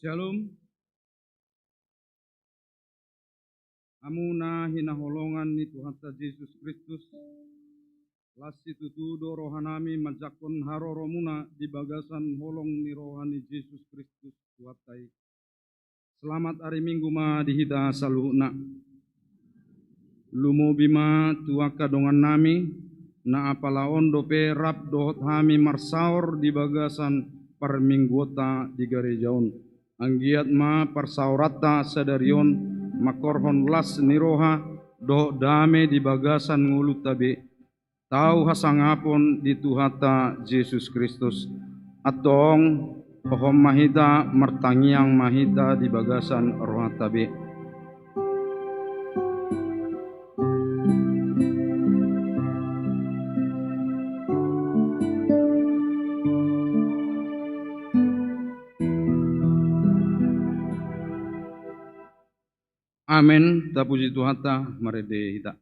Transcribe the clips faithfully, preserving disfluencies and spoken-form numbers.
Syalom. Hamu na hinaholongan ni Tuhanta Jesus Kristus, las situtu do rohanami manjangkon haroromuna di bagasan holong ni roha ni Jesus Kristus Tuhanta i. Selamat ari Minggu ma di hita saluhutna. Lumobi ma tu angka dongannami, na apala on dope rap dohot hami marsaor di bagasan parmingguonta di gareja on. Anggiat ma parsaoranta sadari on mangkorhon las ni roha dohot dame di bagasan ngolunta be. Tau hasangapon di Tuhanta Jesus Kristus. Antong, hohom ma hita, martangiang ma hita di bagasan rohanta be. Amen. Tapuji Tuhanta, marende hita.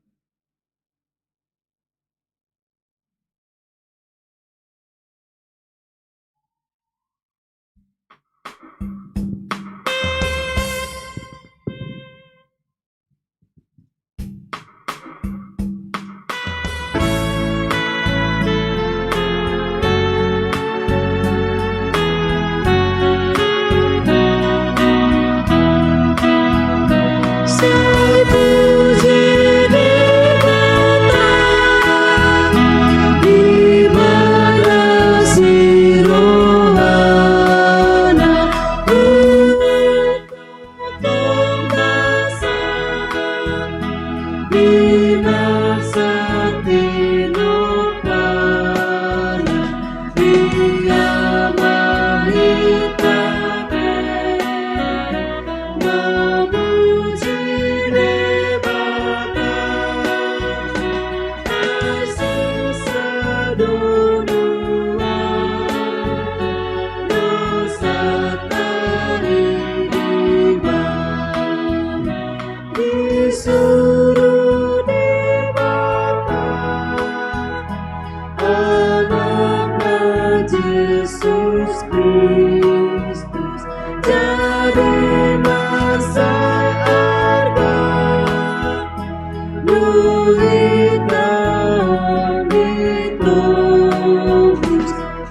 Disuruh Debata Anakna Jesus Kristus jadi na saarga. Dung hita ditobus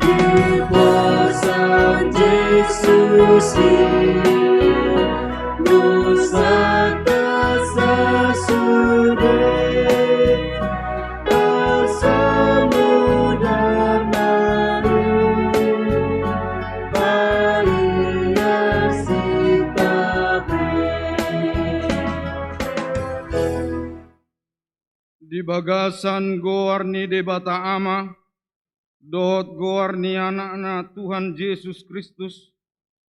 di kuasa Jesus i, dosanta sasude, parsombuanna paias hita be. Di bagasan goar ni Debata Ama, dohot goar ni Anakna Tuhan Jesus Kristus,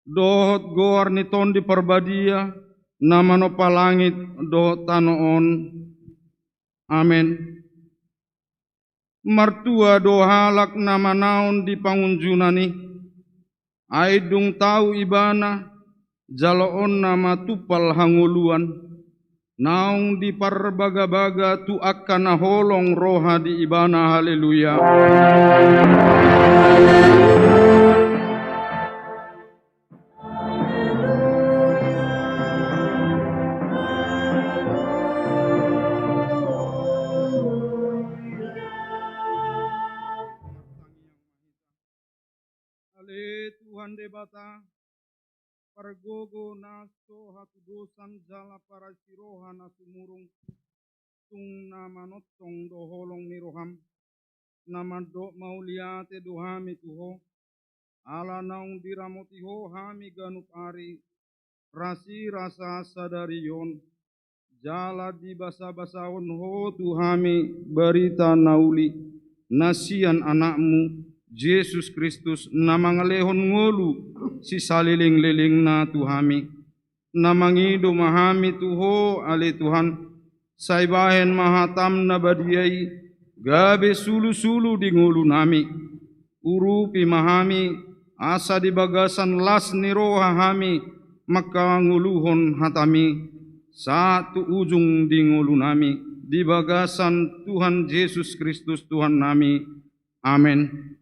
dohot goar ni Tondi Parbadia, na manompa langit dohot tano on. Amen. Martua do halak na manaon di pangunjunan i, ai dung tau ibana, jaloonna ma tumpal hangoluan, naung diparbagabaga tu angka na holong roha di ibana. Haleluya. Ale Tuhan Debata, pargogo na so hatudosan jala parasi roha na sumurung, tung na manongtong do holong ni roham, na mandok mauliate do hami tu Ho, ala naung diramoti Ho hami ganup ari, rasirasa sadari on, jala dibasabasahon Ho tu hami barita na uli, na sian Anakmu, Jesus Kristus, na mangalehon ngolu sisalelenglelengna tu hami. Na mangido ma hami tu Ho, ale Tuhan, sai bahen ma hatam na badia i, gabe sulusulu di ngolunami. Urupi ma hami, asa di bagasan las ni roha hami mangkangoluhon hatami, sahat tu ujung di ngolunami, di bagasan Tuhan Jesus Kristus Tuhannami. Amen.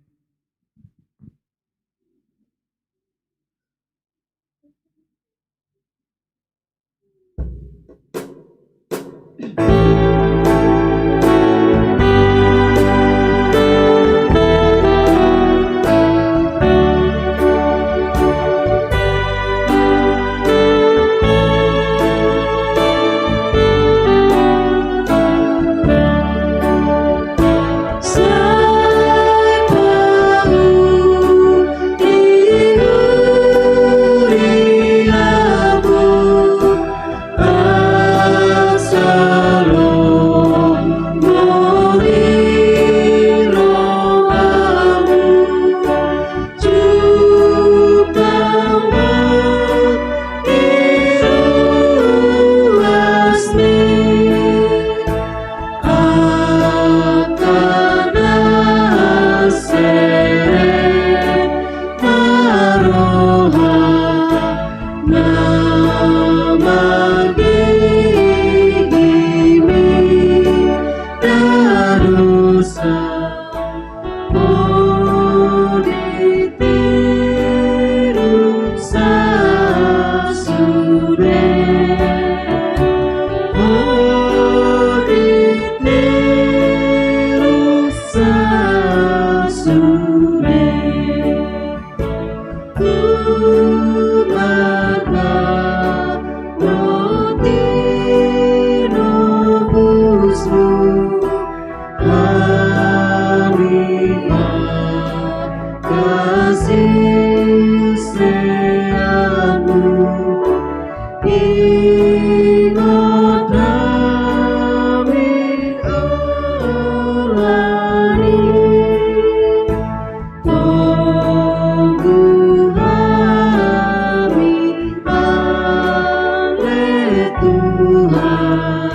Tonggu hami, ale Tuhan,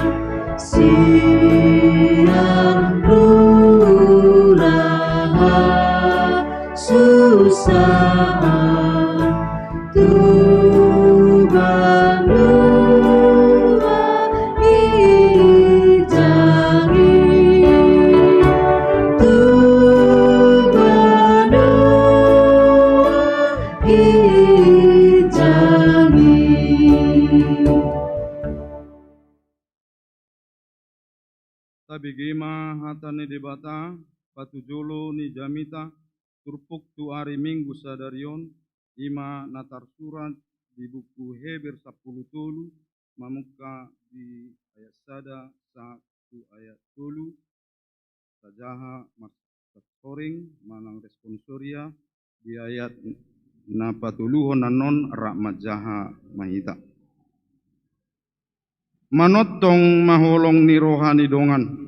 sian rura hasusahan tu banua ginjang i, tu banua ginjang i. Tabege ma hata ni Debata, patujolo ni jamita, turpuk tu ari Minggu sadari on, i ma na tarsurat di buku Heber sampulu tolu, mamungka di ayat sada sahat tu ayat tolu, tajaha marsasoring manang responsoria di ayat na patoluhon annon rap manjaha ma hita. Manongtong ma holong ni roha ni dongan.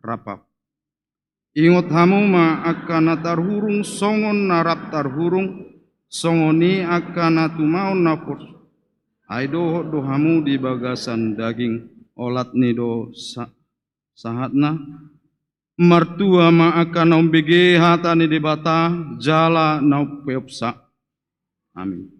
rap. Ingot hamu ma angka na tarhurung songon na rap tarhurung, songon i angka na tumaon na pos. Ai dohot do hamu di bagasan daging, olat ni do sa-, sahatna. Martua ma angka na umbege hata ni Debata, jala na umpeopsa. Amin.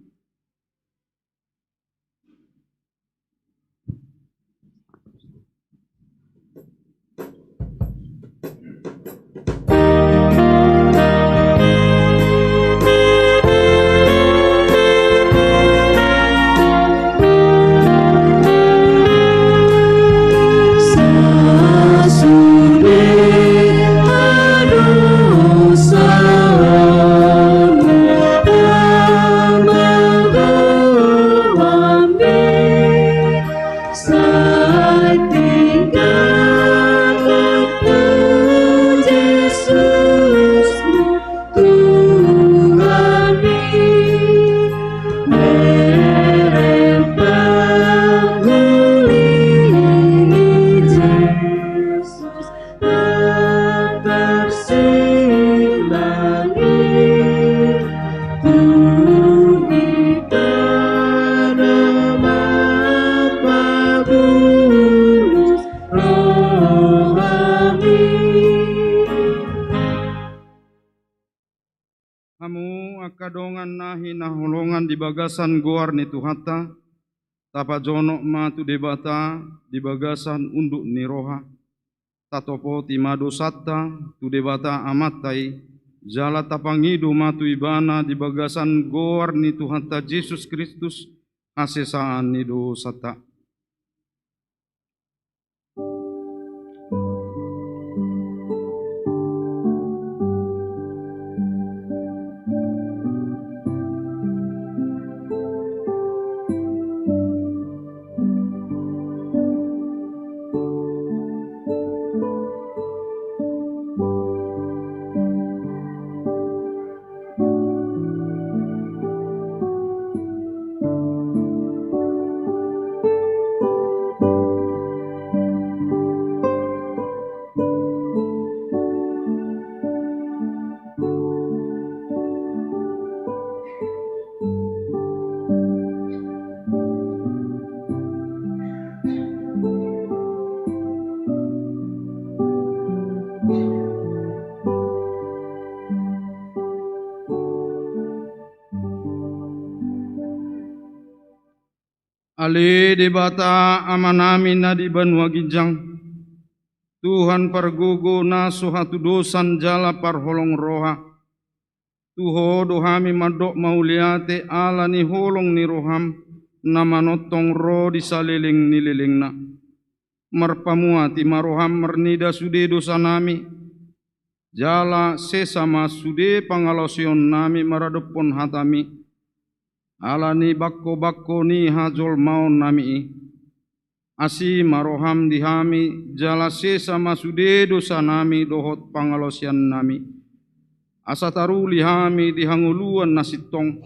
Hamu angka dongan na hinaholongan di bagasan goar ni Tuhanta, tapajonok ma tu Debata di bagasan unduk ni roha, tatopoti ma dosanta tu Debata Amanta i, jala tapangido ma tu Ibana di bagasan goar ni Tuhanta Jesus Kristus hasesaan ni dosanta. Ale Debata Amanami na di banua ginjang, Tuhan pargogo na so hatudosan jala parholong roha, tu Ho do hami mandok mauliate ala ni holong ni roham na manongtong ro di saleleng ni lelengna. Marpamuati ma roham marnida sude dosanami, jala sesa ma sude pangalaosionami maradophon hatami, ala ni bangkobangko ni hajolmaonnami i. Asi ma roham di hami, jala sesa ma sude dosanami dohot pangalaosionnami, asa taruli hami di hangoluan na sintong,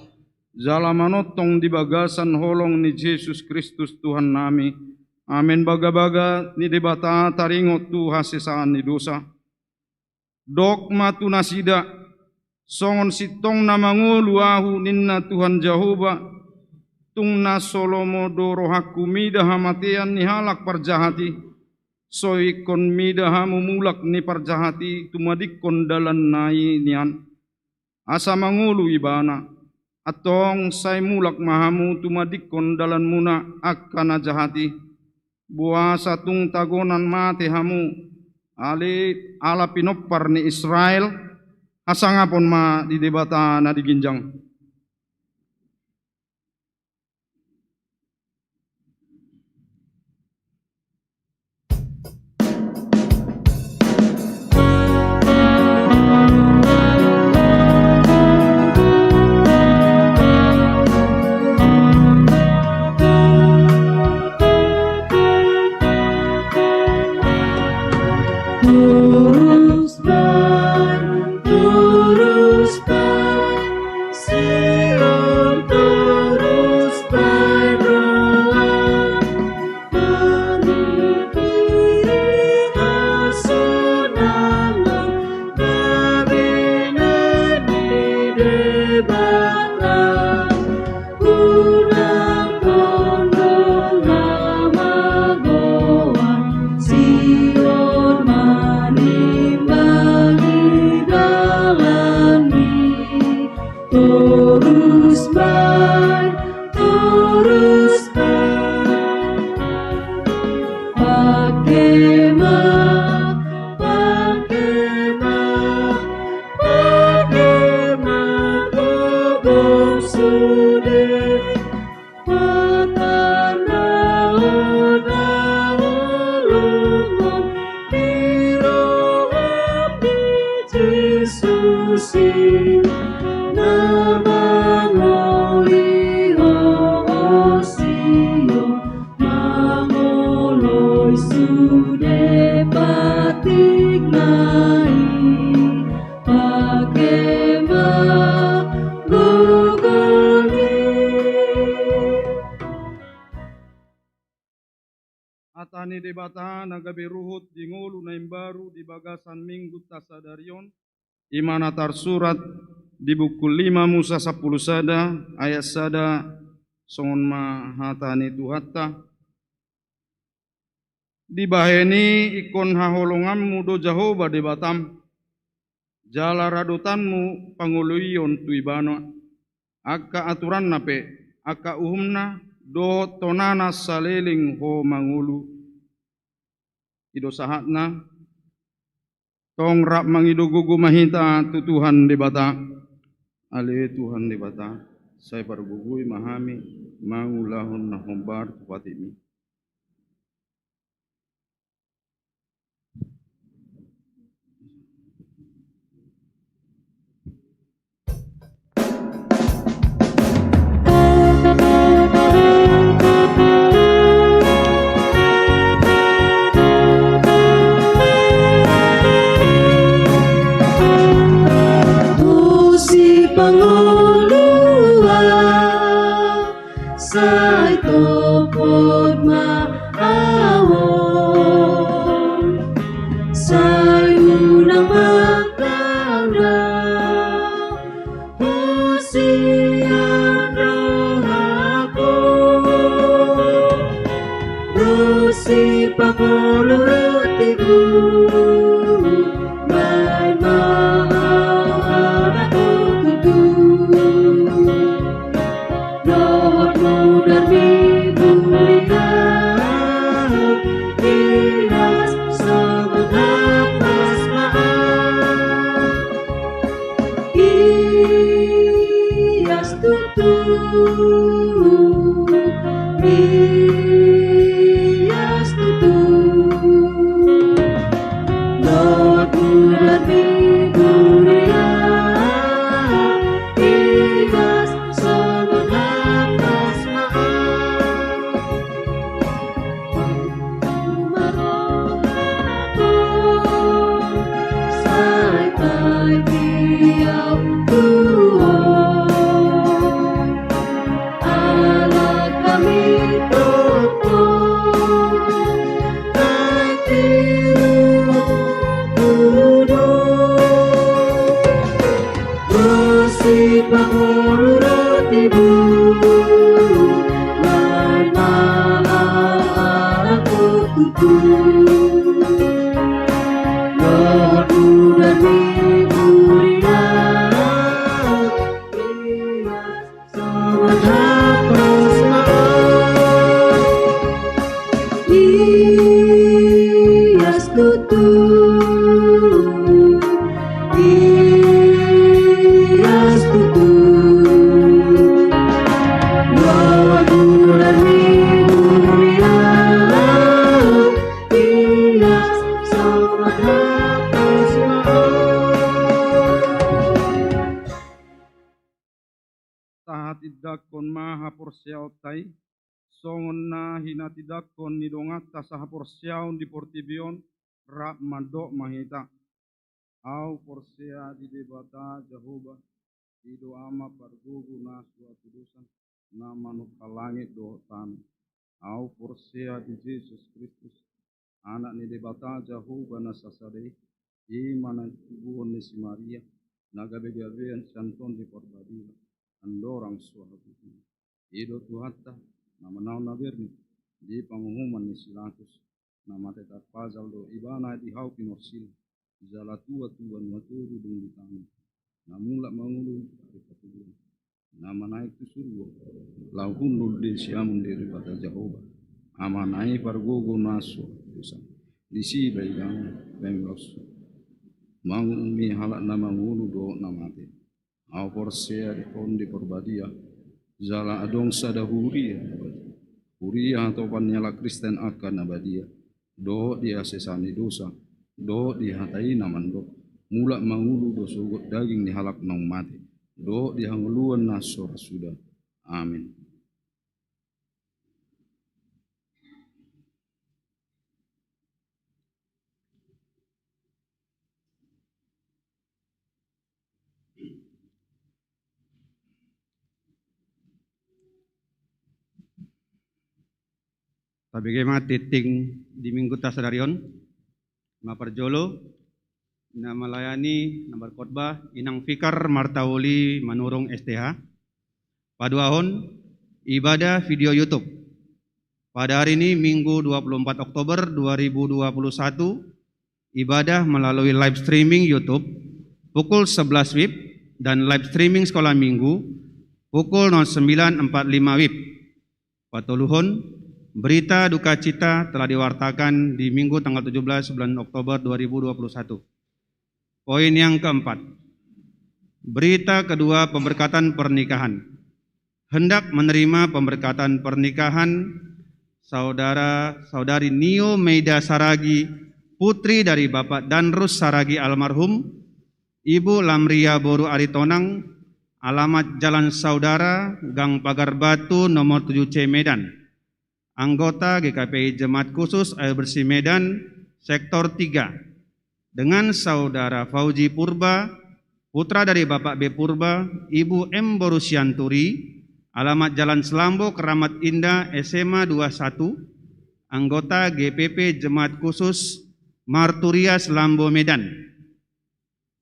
jala manongtong di bagasan holong ni Jesus Kristus Tuhannami. Amen. Bagabaga ni Debata taringot tu hasesaan ni dosa. Dok ma tu nasida: Songon sintong na mangolu ahu, ninna Tuhan Jahowa, tung na so lomo do rohangku mida hamatean ni halak parjahat i, so ingkon mida hamu mulak ni parjahat i tumadingkon dalanna i nian, asa mangolu ibana. Antong sai mulak ma hamu tumadingkon dalanmuna angka na jahat i. Boasa tung tagonan mate hamu, ale ala pinompar ni Israel? Hasangapon ma di Debata na di ginjang. Na mangoli ho, o Sion, mangoloi sude patikna i, pangke ma gogo ni. Hata ni Debata na gabe ruhut di ngolu na imbaru di bagasan Minggunta sadari on, i ma na tarsurat di buku lima Musa sampulu sada ayat sada, songon on ma hata ni Tuhanta. Dibahen i ingkon haholonganmu do Jahowa Debatam, jala radotanmu pangoloion tu Ibana. Angka aturanna pe, angka uhumna, dohot tonana saleleng ho mangolu. I do sahatna. Tong rap mangido gogo ma hita tu Tuhan Debata. Ale Tuhan Debata, sai pargogoi ma hami mangulahon na hombar tu patikmi. Tu sipangoluan sai topot ma ahu on, sai unang ma launa husian rohangku. Dos sipangolu roti bulu, baen ma ahu anakku tutu. Dohot mudarmi huria, ias songon hapas ma ahu. Ias tutu, ias tutu. Dohot mudarmi huria, ias songon hapas ma ahu. Sai tahi tiop tuo, ala hami tongtong, tahi tiop tuo. Dos sipangolu roti bulu, baen ma ahu anakku tutu. Dohot mudarmi huria, ias songon hapas ma ahu. Ias tutu, ias tutu. Dohot mudarmi huria, ias songon hapas ma ahu. Tahatindangkon ma haporseaonta i, songon na hinatindangkon ni donganta sahaporseaon di portibi on, rap mandok ma hita. Ahu porsea di Debata Jahowa, i do Ama pargogo na suatu dosa, na manungkal langit dohot tano. Ahu porsea di Jesus Kristus, Anak ni Debata Jahowa na sasada i, i ma na hinaholongan ni si Maria, na gabegabean sian Tondi Porbadia, andorang so habutuhon. I do Tuhanta, na manaon na bernit di panguhuman ni si Pilatus, na mate tarpajal do Ibana di hau pinorsila, jala tua tu banua toru dung ditangihon, na mulak mangolu di ari patoluhon, na manaek tu surgo, laho hundul di siamun ni Debata Jahowa, Amana i pargogo na so dosa. Disi baen ma hami laos manguhumi halak na mangolu dohot na mate. Ahu porsea di Tondi Porbadia, jala adong sada huria na badia, huria hatopan ni halak Kristen angka na badia, dohot di hasesaan ni dosa, dohot di hata i na mandok: Mulak mangolu do sogot daging ni halak naung mate, dohot di hangoluan na so ra suda. Amin. Tabege ma tingting di Mingguta sadari on. Na parjolo, na malayani, na markhotbah, Inang Fikar Martauli Manurung S T H. Paduahon, ibadah video YouTube. Pada hari ini, Minggu, dua puluh empat Oktober dua ribu dua puluh satu, ibadah melalui live streaming YouTube pukul sebelas WIB dan live streaming Sekolah Minggu pukul nol sembilan empat lima WIB. Patoluhon, berita duka cita telah diwartakan di Minggu tanggal tujuh belas bulan Oktober dua ribu dua puluh satu. Poin yang keempat, berita kedua pemberkatan pernikahan. Hendak menerima pemberkatan pernikahan Saudara Saudari Nio Meida Saragi, putri dari Bapak Danrus Saragi almarhum, Ibu Lamria boru Aritonang, alamat Jalan Saudara, Gang Pagar Batu, nomor tujuh C, Medan. Anggota G K P I Jemaat Khusus Air Bersih Medan, Sektor tiga, dengan Saudara Fauji Purba, putra dari Bapak B Purba, Ibu M boru Sianturi, alamat Jalan Selambo, Keramat Indah, S M A dua satu, anggota G P P Jemaat Khusus Marturia Selambo, Medan.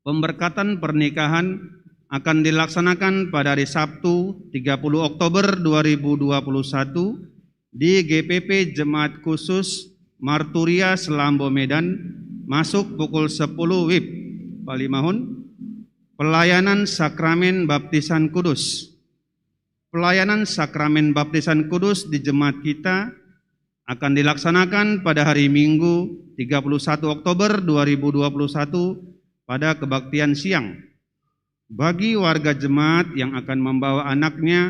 Pemberkatan pernikahan akan dilaksanakan pada hari Sabtu, tiga puluh Oktober dua ribu dua puluh satu, di G P P Jemaat Khusus Marturia Selambo, Medan, masuk pukul sepuluh WIB. Palimahon, pelayanan sakramen baptisan kudus. Pelayanan sakramen baptisan kudus di jemaat kita akan dilaksanakan pada hari Minggu, tiga puluh satu Oktober dua ribu dua puluh satu, pada kebaktian siang. Bagi warga jemaat yang akan membawa anaknya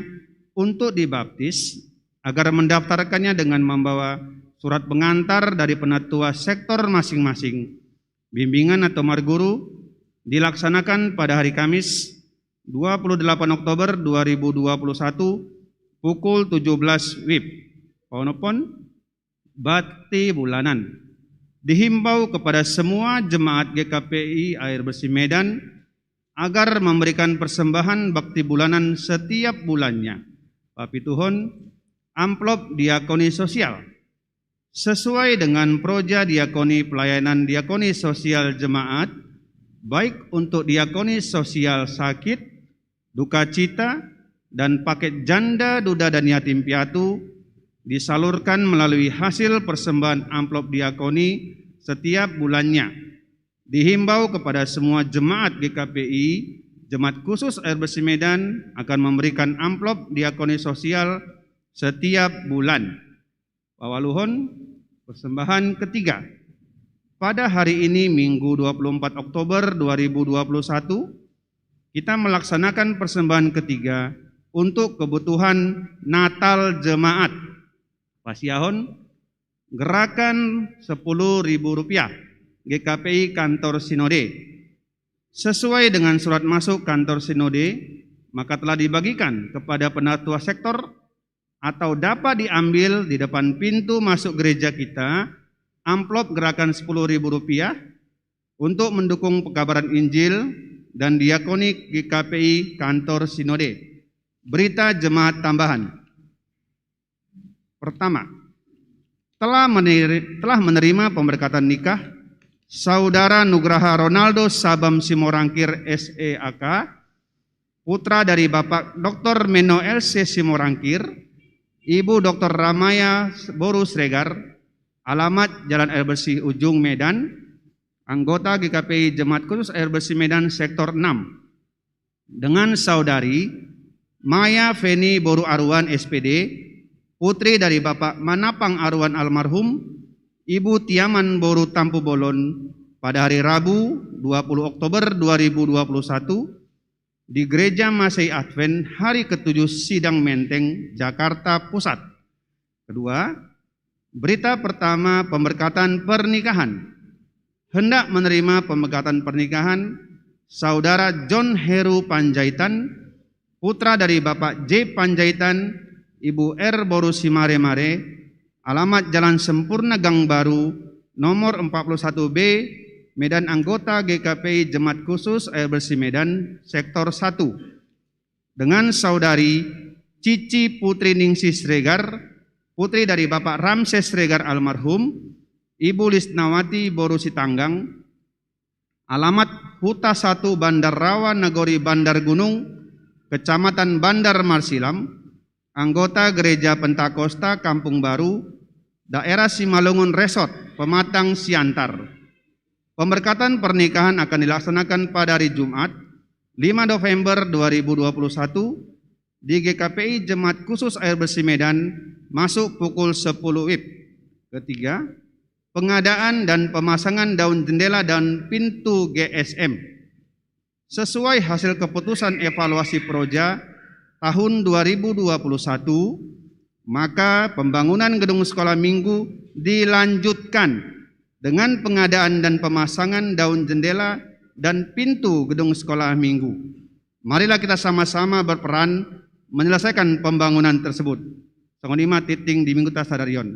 untuk dibaptis, agar mendaftarkannya dengan membawa surat pengantar dari penatua sektor masing-masing, bimbingan atau marguru, dilaksanakan pada hari Kamis, dua puluh delapan Oktober dua ribu dua puluh satu, pukul tujuh belas WIB. Paonomhon, bakti bulanan. Dihimbau kepada semua jemaat G K P I Air Bersih Medan agar memberikan persembahan bakti bulanan setiap bulannya. Papituhon, amplop diakoni sosial. Sesuai dengan proja diakoni pelayanan diakoni sosial jemaat, baik untuk diakoni sosial sakit, duka cita, dan paket janda, duda, dan yatim piatu, disalurkan melalui hasil persembahan amplop diakoni setiap bulannya. Dihimbau kepada semua jemaat G K P I, Jemaat Khusus Air Bersih Medan akan memberikan amplop diakoni sosial setiap bulan. Paualuhon, persembahan ketiga. Pada hari ini, Minggu dua puluh empat Oktober dua ribu dua puluh satu, kita melaksanakan persembahan ketiga untuk kebutuhan Natal jemaat. Pasiahon, gerakan sepuluh ribu rupiah, G K P I Kantor Sinode. Sesuai dengan surat masuk Kantor Sinode, maka telah dibagikan kepada penatua sektor atau dapat diambil di depan pintu masuk gereja kita amplop gerakan sepuluh ribu rupiah untuk mendukung pekabaran Injil dan diakoni G K P I Kantor Sinode. Berita jemaat tambahan. Pertama, telah meneri-, telah menerima pemberkatan nikah Saudara Nugraha Ronaldo Sabam Simorangkir, S E A K, putra dari Bapak Doktor Meno L C Simorangkir, Ibu Doktor Ramaya boru Siregar, alamat Jalan Air Bersih Ujung, Medan, anggota G K P I Jemaat Khusus Air Bersih Medan Sektor enam, dengan Saudari Maya Feni boru Aruan, S P D, putri dari Bapak Manapang Aruan almarhum, Ibu Tiaman boru Tampubolon, pada hari Rabu, dua puluh Oktober dua ribu dua puluh satu, di Gereja Masehi Advent Hari Ketujuh Sidang Menteng, Jakarta Pusat. Kedua, berita pertama pemberkatan pernikahan. hendak menerima pemegatan pernikahan Saudara John Heru Panjaitan, putra dari Bapak J Panjaitan, Ibu R boru Simaremare, alamat Jalan Sempurna Gang Baru, nomor empat puluh satu B, Medan, anggota G K P I Jemaat Khusus Air Bersih Medan, Sektor satu. Dengan Saudari Cici Putri Ningsih Siregar, putri dari Bapak Ramses Siregar almarhum, Ibu Lisnawati boru Sitanggang, alamat Huta satu Bandar Rawa, Nagori Bandar Gunung, Kecamatan Bandar Marsilam, anggota Gereja Pentakosta Kampung Baru, daerah Simalungun Resort, Pematang Siantar. Pemberkatan pernikahan akan dilaksanakan pada hari Jumat, lima November dua ribu dua puluh satu, di G K P I Jemaat Khusus Air Bersih Medan, masuk pukul sepuluh W I B. Ketiga, pengadaan dan pemasangan daun jendela dan pintu G S M. Sesuai hasil keputusan evaluasi proja tahun dua ribu dua puluh satu, maka pembangunan gedung sekolah minggu dilanjutkan dengan pengadaan dan pemasangan daun jendela dan pintu gedung sekolah minggu. Marilah kita sama-sama berperan menyelesaikan pembangunan tersebut. Songon i ma tintin di minggu ta sadari on.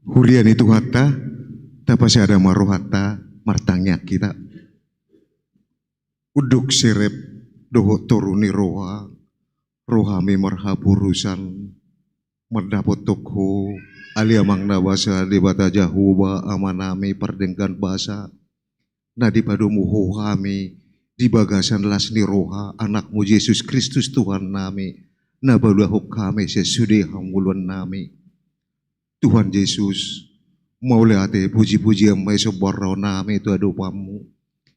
Huria ni Tuhanta, tapasada ma rohanta, martangiang hita. Unduk serep dohot toru ni roha, rohami marhaporusan, mandapothon Ho, ale Amang na basa, Debata Jahowa, Amanami pardenggan basa, na dipadomu Ho hami di bagasan las ni roha Anakmu Jesus Kristus Tuhannami, na paluahon hami sian sude hangoluannami. Tuhan Jesus, mauliate puji-pujian ma i somba rohanami tu adopanmu,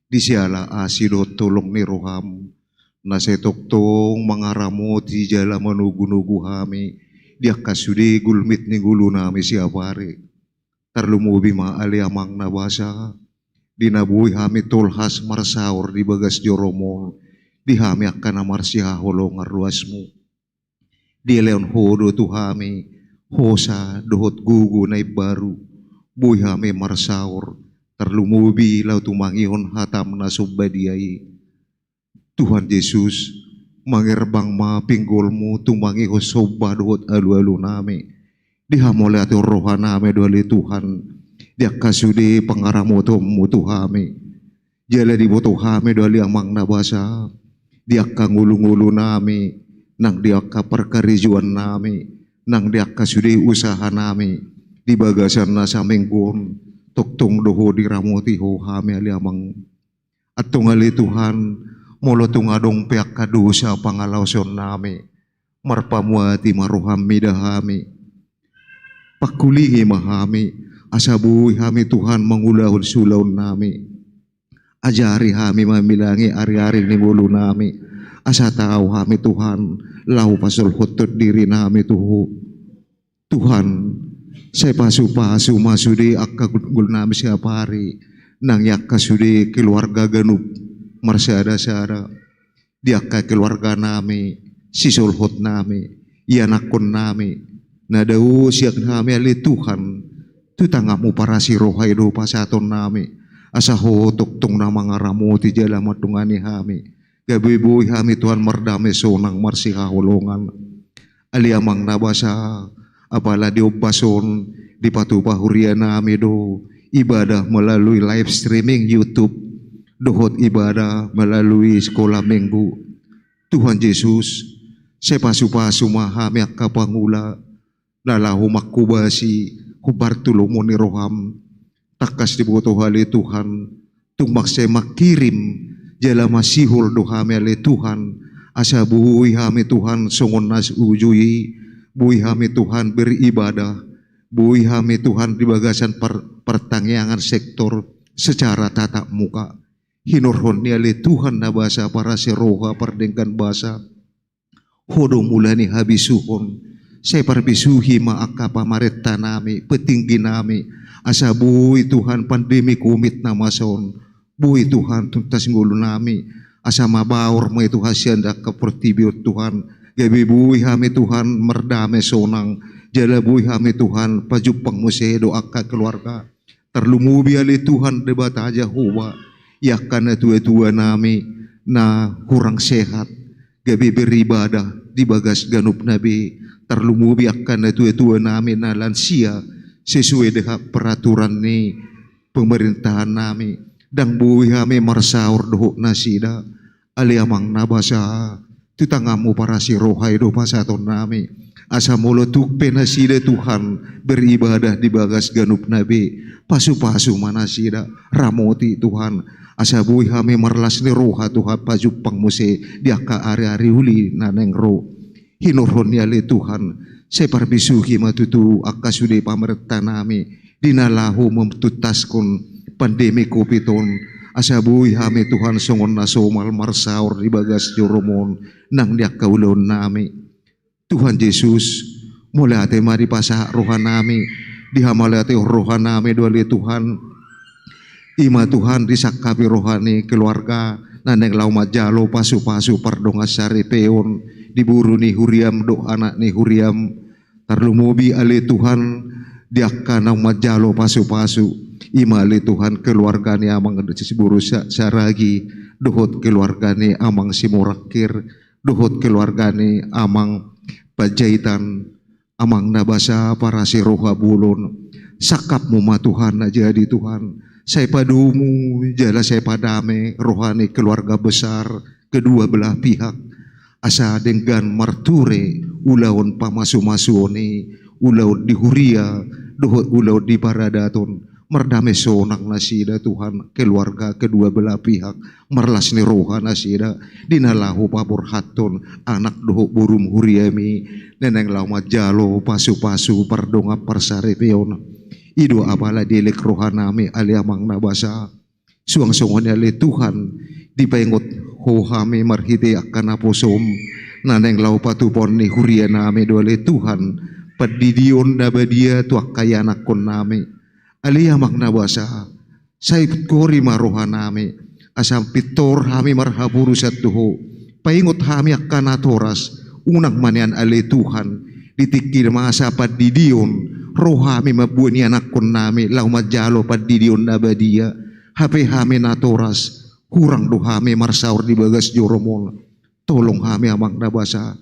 di siala asi dohot holong ni roham, na sai tongtong mangaramoti jala manogu-nogu hami, di angka sude gulmit ni ngolunami siapari. Tarlumobi ma ale Amang na basa, di na boi hami tolhas marsaor di bagas jorom on, di hami angka na marsihaholongan ruasmu. Dilehon Ho do tu hami hosa dohot gogo na imbaru, boi hami marsaor, tarlumobi laho tumangihon hatam na somba dia i. Tuhan Jesus, mangerbang ma pinggolmu tumangihon somba dohot alualunami. Di hamauliateon rohanami do ale Tuhan, di angka sude pangaramotonmu tu hami. Jala diboto hami do ale Amang na basa, di angka ngolu-ngolunami, nang di angka parkarejoannami, nang di angka sude usahanami, di bagasan na saminggu on, tongtong do Ho diramoti Ho hami ale Amang. Antong ale Tuhan, molo tung adong pe angka dosa pangalaosionnami, marpamuati ma roham mida hami. Pangkulingi ma hami, asa boi hami Tuhan mangulahon siulaonnami. Ajari hami mamilangi ari-ari ni ngolunami, asa tau hami Tuhan, laho pasolhothon dirinami tu Ho. Tuhan, sai pasu-pasu ma sude angka ngolunami siapari, nang i angka sude keluarga ganup marsada-sada, di angka keluarganami, sisolhotnami, ianakkonnami, na dao sian hami ale Tuhan, tu tanganmu parasi roha i do pasahatonnami, asa Ho tongtong na mangaramoti jala mandongani hami, gabe boi hami Tuhan mardame sonang marsihaholongan. Ale Amang na basa, apala di ombas on, dipatupa hurianami do ibadah melalui live streaming YouTube, dohot ibadah melalui sekolah minggu. Tuhan Jesus, sai pasu-pasu ma hami angka pangula, na laho manghobasi hombar tu lomo ni roham. Tangkas diboto Ho ale Tuhan, tung mansai mangkirim jala masihol do hami ale Tuhan, asa boi hami Tuhan songon na uju i, boi hami Tuhan beribadah, boi hami Tuhan di bagasan par-, partangiangan sektor secara tatap muka. Hinorhon ni ale Tuhan na basa parasi roha pardenggan basa, Ho do mula ni habisuhon. Sai parbisuhi ma angka pamarenta nami, petinggi nami, asa boi Tuhan pandemi covid na masa on, boi Tuhan tuntas ngolu nami, asa mabaor ma i Tuhan sian angka portibi on Tuhan, gabe boi hami Tuhan mardame sonang, jala boi hami Tuhan pajumpang muse do angka keluarga. Tarlumobi ale Tuhan Debata Jahowa, i angka na tua-tua nami na hurang sehat, gabe beribadah di bagas ganup na be, tarlumobi angka na tua-tua nami na lansia, sesuai dengan peraturan ni pemerintahan nami, ndang boi hami marsaor dohot nasida. Ale Amang na basa, tu tanganmu parasi roha i do pasahaton nami. Asa molo tung pe nasida Tuhan beribadah di bagas ganup na be, pasu-pasu ma nasida, ramoti Tuhan. Asa boi hami marlas ni roha Tuhan pajumpang muse di angka ari-ari uli na naeng ro. Hinorhon ni ale Tuhan, sai parbisuhi ma tutu angka sude pamarenta nami, di na laho mamtuntaskon pandemi covid on, asa boi hami Tuhan songon na somal marsaor di bagas joromu on nang di angka ulaon nami. Tuhan Jesus, mauliate ma dipasahat roha nami, dihamauliatehon roha nami do ale Tuhan. I ma Tuhan disangkapi roha ni keluarga na naeng laho manjalo pasu-pasu pardongan saripeon di boru ni huriam dohot anak ni huriam. Tarlumobi ale Tuhan di angka naung manjalo pasu-pasu, i ma ale Tuhan keluarga ni Amang Siboru Sa-, Saragi, dohot keluarga ni Amang Simorangkir, dohot keluarga ni Amang Panjaitan. Amang na basa parasi roha bolon, sangkapmu ma Tuhan na jadi Tuhan, sai padomu jala sai padame roha ni keluarga besar kedua belah pihak, asa denggan marture ulaon pamasu-masuon i, ulaon di huria dohot ulaon di paradaton, mardame sonang nasida Tuhan, keluarga kedua belah pihak, marlas ni roha nasida di na laho paborhathon anak dohot borum huriami na naeng laho manjalo pasu-pasu pardongan parsaripeon. I do apala dielek roha nami ale Amang na basa. Suang songon i ale Tuhan, dipaingot Ho hami marhite angka naposom na naeng laho patupaon ni huria nami do ale Tuhan, pandidion na badia tu angka ianakkon nami. Ale Amang na basa, sai hori ma roha nami, asa pintor hami marhaporusan tu Ho. Paingot hami angka natoras, unang ma nian ale Tuhan, di tingki masa pandidion, ro hami mamboan ianakkon nami laho manjalo pandidion na badia, hape hami natoras, hurang do hami marsaor di bagas joromu on. Tolong hami Amang na basa,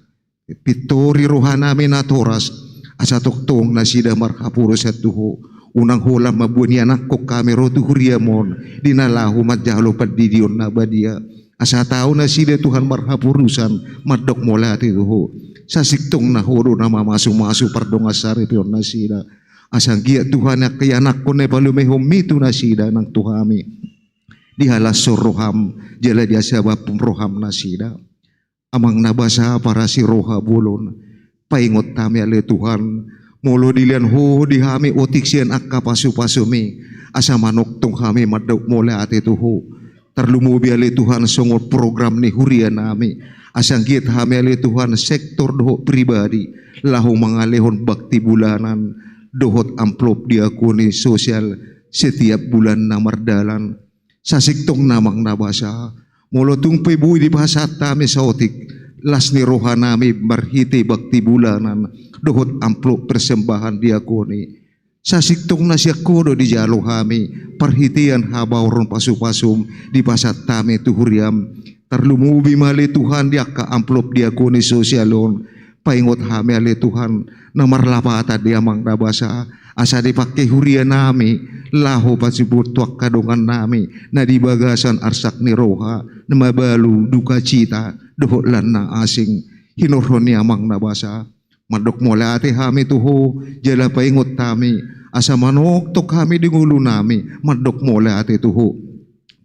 pintori roha nami natoras, asa tongtong nasida marhaporusan tu Ho. Unang holan mamboan ianakkon hami ro tu huriamu on di na laho manjalo pandidion na badia. Asa tau nasida Tuhan marhaporusan mandok mauliate tu Ho. Sasintongna Ho do na mamasu-masu pardongan saripeon nasida. Asa anggiat Tuhan angka ianakkon na palumehonmi tu nasida nang tu hami, dihalashon roham jala diasabamhon roham nasida. Amang na basa parasi roha bolon, paingot hami ale Tuhan, molo dilean Ho di hami otik sian angka pasu-pasumi, asa manongtong hami mandok mauliate tu Ho. Tarlumobi ale Tuhan songon program ni huria nami, asa anggiat hami ale Tuhan sektor dohot pribadi laho mangalehon bakti bulanan dohot amplop diakoni sosial setiap bulan na mardalan. Sasintongna Amang na basa, molo tung pe boi dipasahat hami saotik las ni roha nami marhite bakti bulanan dohot amplop persembahan diakoni, sasintongna sian Ho do dijalo hami parhitean habaoron pasu-pasum dipasahat hami tu huriam. Tarlumobi ma ale Tuhan di angka amplop diakoni sosial on, paingot hami ale Tuhan, na marlapatan di Amang na basa, asa dipangke huria nami laho pasibur tu angka dongan nami na di bagasan arsak ni roha, na mabalu dukacita dohot lan na asing. Hinorhon ni Amang na basa, mandok mauliate hami tu Ho, jala paingot hami, asa manongtong hami di ngolu nami mandok mauliate tu Ho.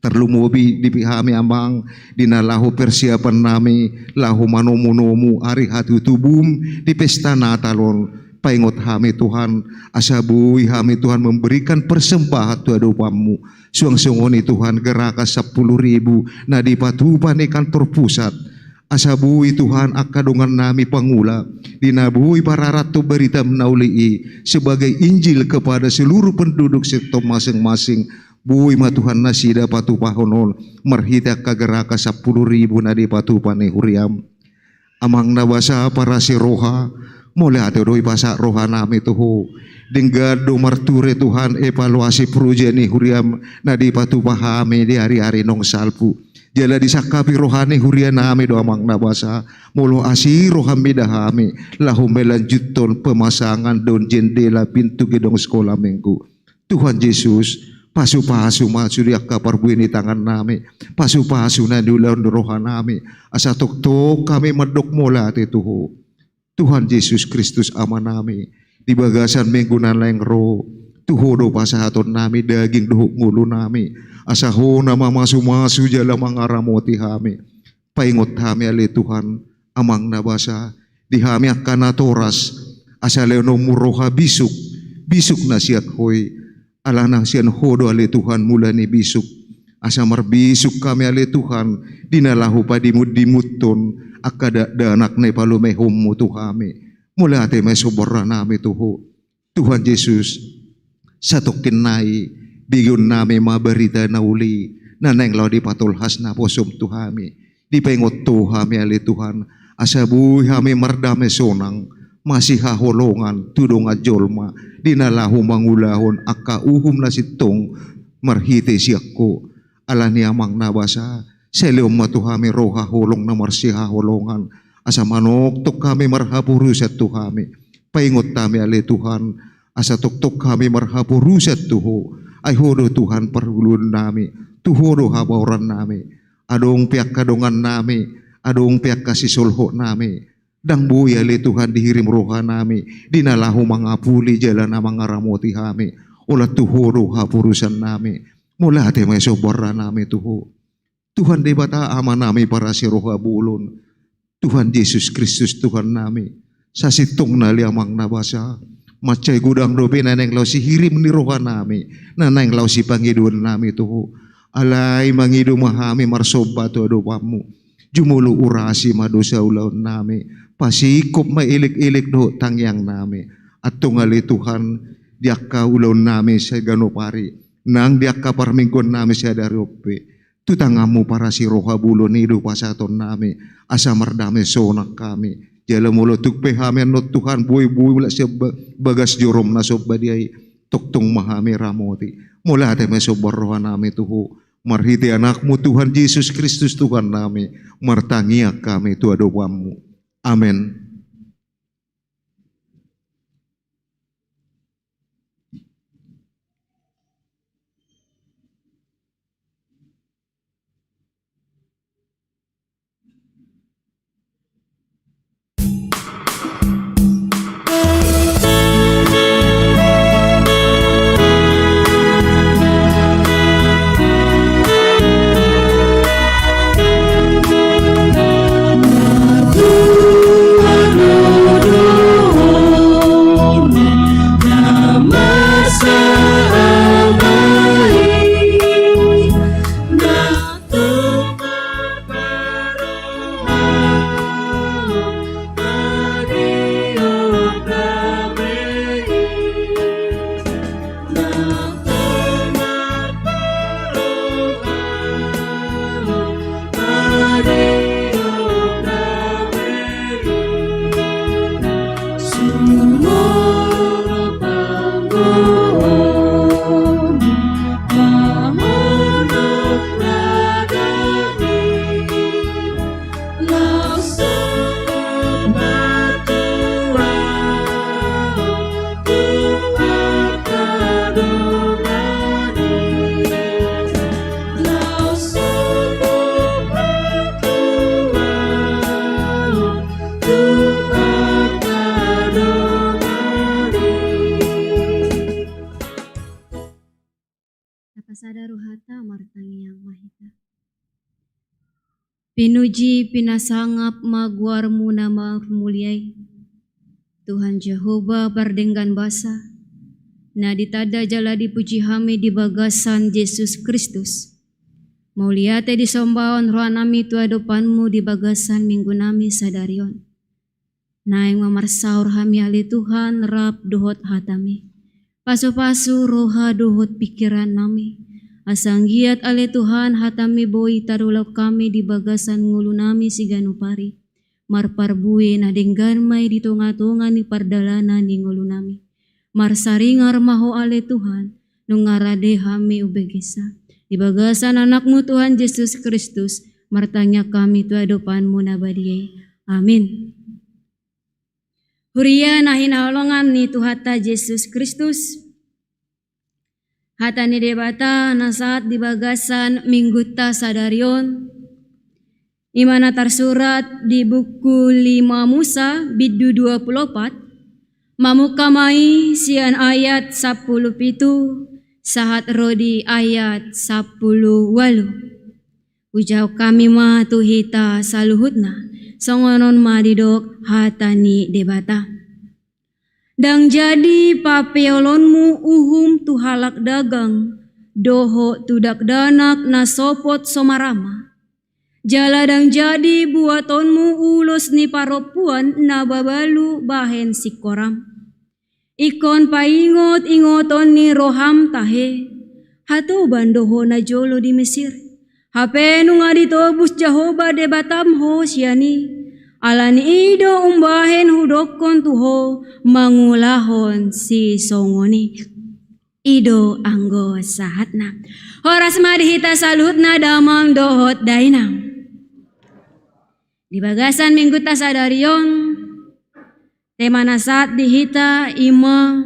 Tarlumobi di hami Amang, di na laho persiapan nami laho manomu-nomu ari hatutubum di pesta Natal on, paingot hami Tuhan, asa boi hami Tuhan memberikan persembahan tu adopanmu. Suang songon i Tuhan gerakan sampulu ribu na dipatupa ni kantor pusat, Asa boi Tuhan angka dongannami pangula di na boi pararathon barita na uli i sebagai Injil kepada seluruh penduduk sektor masing-masing. Boi ma Tuhan nasida patupahon on marhite angka gerakan sampulu ribu na dipatupa ni huriam. Amang na basa parasi roha, mauliate do dipasahat rohanami tu Ho. Denggan do marture Tuhan evaluasi proja ni huriam na dipatupa hami di ari-ari naung salpu. Jala disangkapi roha ni hurianami do Amang na basa, molo asi roham mida hami laho melanjuthon pemasangan daun jendela pintu gedong sekolah minggu. Tuhan Jesus, pasu-pasu ma sude angka parbue ni tangannami, pasu-pasu na niulahon ni rohanami, asa toktok hami mandok mauliate tu Ho. Tuhan Jesus Kristus Amanami, di bagasan minggu na naeng ro, tu Ho do pasahatonnami daging dohot ngolunami, asa Ho na mamasu-masu jala mangaramoti hami. Paingot hami ale Tuhan, Amang na basa, di hami angka natoras, asa lehononmu roha bisuk, bisuk na sian Ho i, ala na sian Ho do ale Tuhan mula ni bisuk. Asa marbisuk hami ale Tuhan, di na laho padimut-dimuthon angka dakdanak na ipalumehonmu tu hami. Mauliate ma i sombarnami tu Ho. Tuhan Jesus, satongkin nai begeonnami ma barita na uli na naeng laho dipatolhas naposom tu hami. Dipaingot Ho hami ale Tuhan, asa boi hami mardame sonang, masihaholongan tu dongan jolma di na laho mangulahon angka uhum na sintong marhite sian Ho. Ala ni Amang na basa, sai lehon ma tu hami roha holong na marsihaholongan, asa manongtong hami marhaporusan tu hami. Paingot hami ale Tuhan, asa toktok hami marhaporusan tu Ho. Ai Ho do Tuhan parngoluonnami, tu Ho do habaorannami. Adong pe angka dongannami, adong pe angka sisolhotnami, ndang boi ale Tuhan dihirim rohanami di na laho mangapuli jala na mangaramoti hami. Holan tu Ho do haporusannami. Mauliate ma i sombarnami tu Ho. Tuhan Debata Amanami parasi roha bolon, Tuhan Jesus Kristus Tuhannami, sasintongna ale Amang na basa, mansai godang dope na naeng laho sihirim ni rohanami, na naeng laho sipangidoannami tu Ho. Alai mangido ma hami marsomba tu adopanMu. Jumolo urasi ma dosa ulaonnami, pasingkop ma elek-elek dohot tangiangnami. Antong ale Tuhan, di angka ulaonnami siganup ari, nang di angka parmingguonnami sadari on pe, tu tanganMu parasi roha bolon i do pasahatonnami, asa mardame sonang hami. Jala molo tung pe hami annon Tuhan, boi-boi mulak sian ba-, bagas joroM na so badia i, tongtong ma hami ramoti. Mauliate ma i sombar rohanami tu Ho, marhite AnakMu Tuhan Jesus Kristus Tuhannami, martangiang hami tu adopanMu. Amen. Tapasada rohata, martangiang ma hita. Pinuji pinasangap ma goarMu na marmulia i, Tuhan Jahowa pardenggan basa, na ditanda jala dipuji hami di bagasan Jesus Kristus. Mauliate disombahon rohanami tu adopanmu di bagasan minggunami sadari on. Naeng ma marsaor hami ale Tuhan rap dohot hatami. Pasupasu roha dohot pingkirannami. Asa anggiat ale Tuhan hatami boi tarulahon hami di bagasan ngolunami siganup ari. Marparbue na denggan ma i di tongatonga ni pardalanan ni ngolunami. Marsaringar ma Ho ale Tuhan, nunga rade hami umbegesa. Di bagasan Anakmu Tuhan Jesus Kristus, martangiang hami tu adopanmu na badia i. Amin. Huria na hinaholongan ni Tuhanta Jesus Kristus, hata ni Debata na sahat di bagasan minggunta sadari on, i ma na tarsurat di buku lima Musa bindu dua pulu opat, mamungka ma i sian ayat sampulu pitu sahat ro di ayat sampulu ualu. Hujahahon hami ma tu hita saluhutna, songon on ma didok hata ni Debata. Ndang jadi papeolonmu uhum tu halak dagang, dohot tu dakdanak na sopot so marama. Jala ndang jadi buatonmu ulos ni parompuan na mabalu bahen singkoram. Ingkon paingotingoton ni roham tahe, hatoban do ho najolo di Mesir. Hape nunga ditobus Jahowa Debatam ho sian i. Ala ni i do umbahen hudokkon tu ho mangulahon sisongon i. I do anggo sahatna. Horas ma di hita saluhutna damang dohot dainang. Di bagasan minggunta sadari on, tema na sahat di hita i ma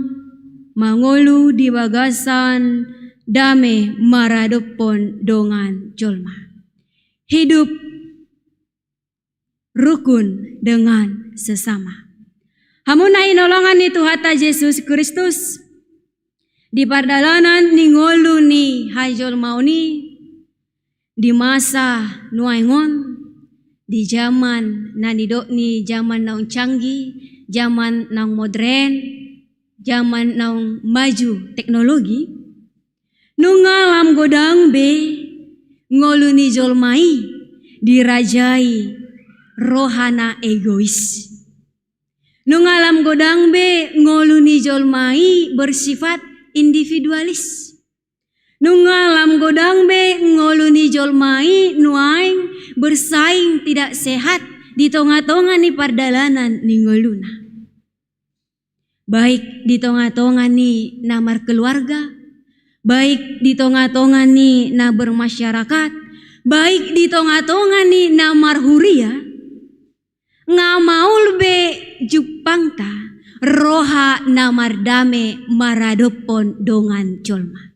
mangolu di bagasan dame maradophon dongan jolma. Hidup rukun dengan sesama. Hamu na hinaholongan ni Tuhanta Jesus Kristus, di pardalanan ni ngolu ni hajolmaon i, di masa nuaeng on, di jaman na nidok ni jaman naung canggih, jaman naung modern, jaman naung maju teknologi, nunga lam godang be ngolu ni jolma i dirajai roha na egois. Nunga lam godang be ngolu ni jolma i bersifat individualis. Nunga lam godang be ngolu ni jolma i nuaeng bersaing tidak sehat di tongatonga ni pardalanan ni ngoluna. Baik di tongatonga ni na markeluarga, baik di tongatonga ni na bermasyarakat, baik di tongatonga ni na marhuria, nga maol be jumpangta roha na mardame maradophon dongan jolma.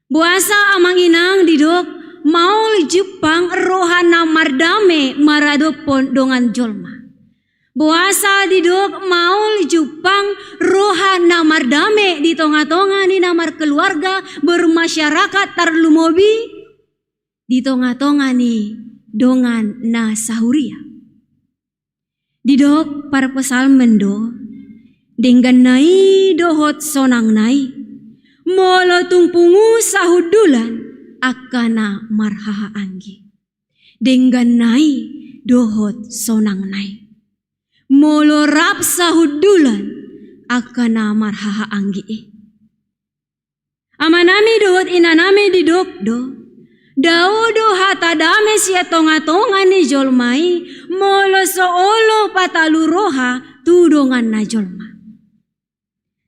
Boasa amang inang didok maol jumpang roha na mardame maradophon dongan jolma? Boasa didok maol jumpang roha na mardame di tongatonga ni na markeluarga, bermasyarakat, tarlumobi di tongatonga ni dongan na sahuria? Didok parpsalmen do, dengganna i dohot sonangna i, molo tung pungu sahundulan angka na marhahaanggi. Dengganna i dohot sonangna i, molo rap sahundulan angka na marhahaanggi i. Amanami dohot inanami, didok do, dao do hata dame sian tongatonga ni jolma i molo so olo patalu roha tu donganna jolma.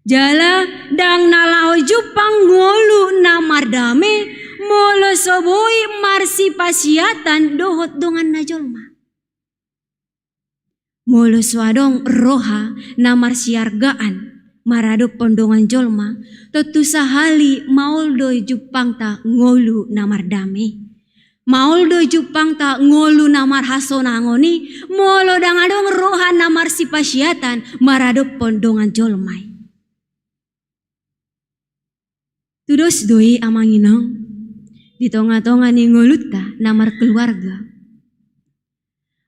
Jala ndang na laho jumpang ngolu na mardame molo so boi marsipasiatan dohot donganna jolma. Molo so adong roha na marsiargaan maradophon dongan jolma, tontu sahali maol do jumpangta ngolu na mardame. Maol do jumpangta ngolu na marhasonangon i molo ndang adong roha na marsipasiatan maradophon dongan jolma i. Tudos do i amang inang di tongatonga ni ngolunta na markeluarga.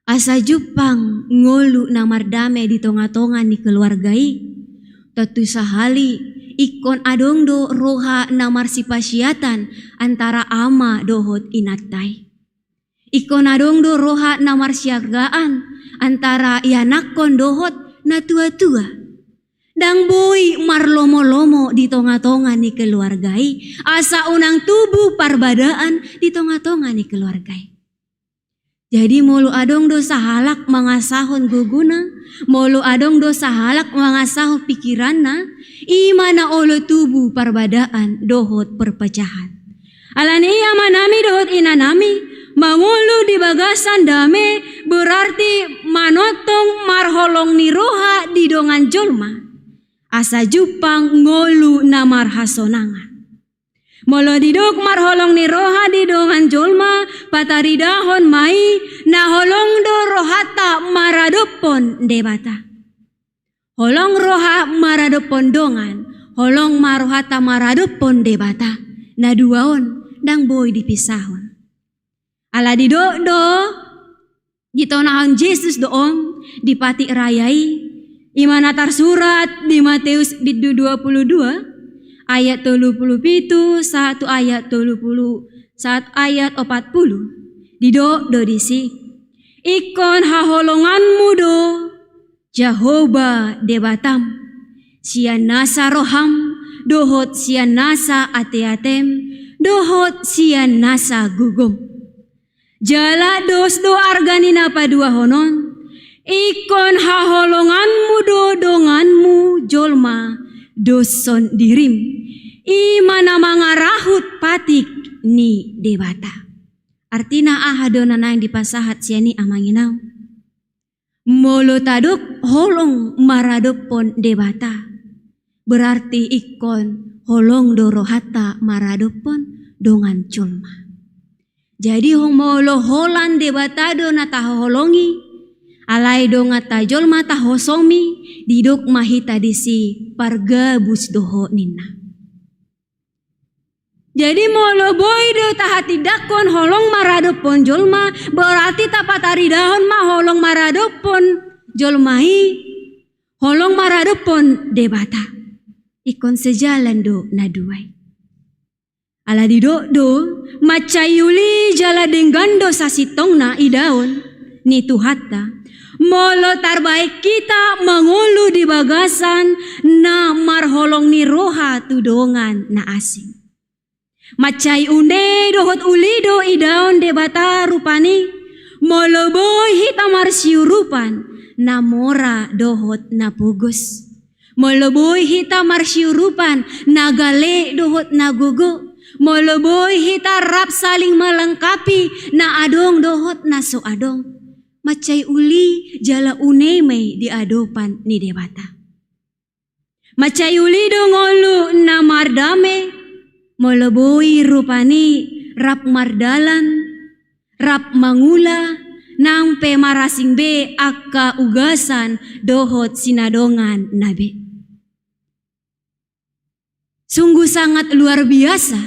Asa jumpang ngolu na mardame di tongatonga ni keluarga i, tontu sahali Ingkon adong do roha na marsipasiatan antara ama dohot inanta i. Ingkon adong do roha na marsiargaan antara ianakhon dohot natuatua. Ndang boi marlomolomo di tongatonga ni keluarga i, asa unang tubu parbadaan di tongatonga ni keluarga i. Jadi molo adong do sahalak mangasahon gogona, molo adong do sahalak mangasahon pikiranna, i ma na olo tubu parbadaan dohot perpecahan. Alani i amanami dohot inanami, mangolu di bagasan dame berarti manongtong marholong ni roha di dongan jolma, asa jumpang ngolu na marhasonangan. Molo didok marholong ni roha di dongan jolma, pataridahon ma i na holong do rohanta maradophon Debata. Holong roha maradophon dongan, holong ma rohanta maradophon Debata. Na dua on ndang boi dipisahon. Ala didok do, ditonahon Jesus do on di patik raya i, i ma na tarsurat di Mateus bindu dua pulu dua, ayat tolu pulu pitu, sahat tu ayat tolu pulu, sahat ayat opat pulu. Didok do disi: Ingkon haholonganmu do Jahowa Debatam, sian nasa roham, dohot sian nasa ateatem, dohot sian nasa gogom. Jala dos do arga ni na paduahon on, ingkon haholonganmu do donganmu jolma doshon dirim, i ma na mangarahut patik ni Debata. Artina aha do na naeng dipasahat sian i amang inang? Molo tadok holong maradophon Debata, berarti ingkon holong do rohanta maradophon dongan jolma. Jadi ho-, molo holan Debata do na tahaholongi, alai dongan ta jolma tahosomi, didok ma hita disi pargabus do ho ninna. Jadi molo boi do tahatindanghon holong maradophon jolma, berarti tapataridahon ma holong maradophon jolma i holong maradophon Debata. Ingkon sejalan do na dua i. Ala didok do, mansai uli jala denggan do sasintongna idaon ni Tuhanta, molo tarbahen hita mangolu di bagasan na marholong ni roha tu dongan na asing. Mansai une dohot uli do idaon Debata rupani, molo boi hita marsiurupan na mora dohot na pogos. Molo boi hita marsiurupan na gale dohot na gogo, molo boi hita rap saling melengkapi na adong dohot na so adong, mansai uli jala une ma i di adopan ni Debata. Mansai uli do ngolu na mardame, molo boi rupani rap mardalan, rap mangula, nang pe marasing be angka ugasan dohot sinadongan na be. Sungguh sangat luar biasa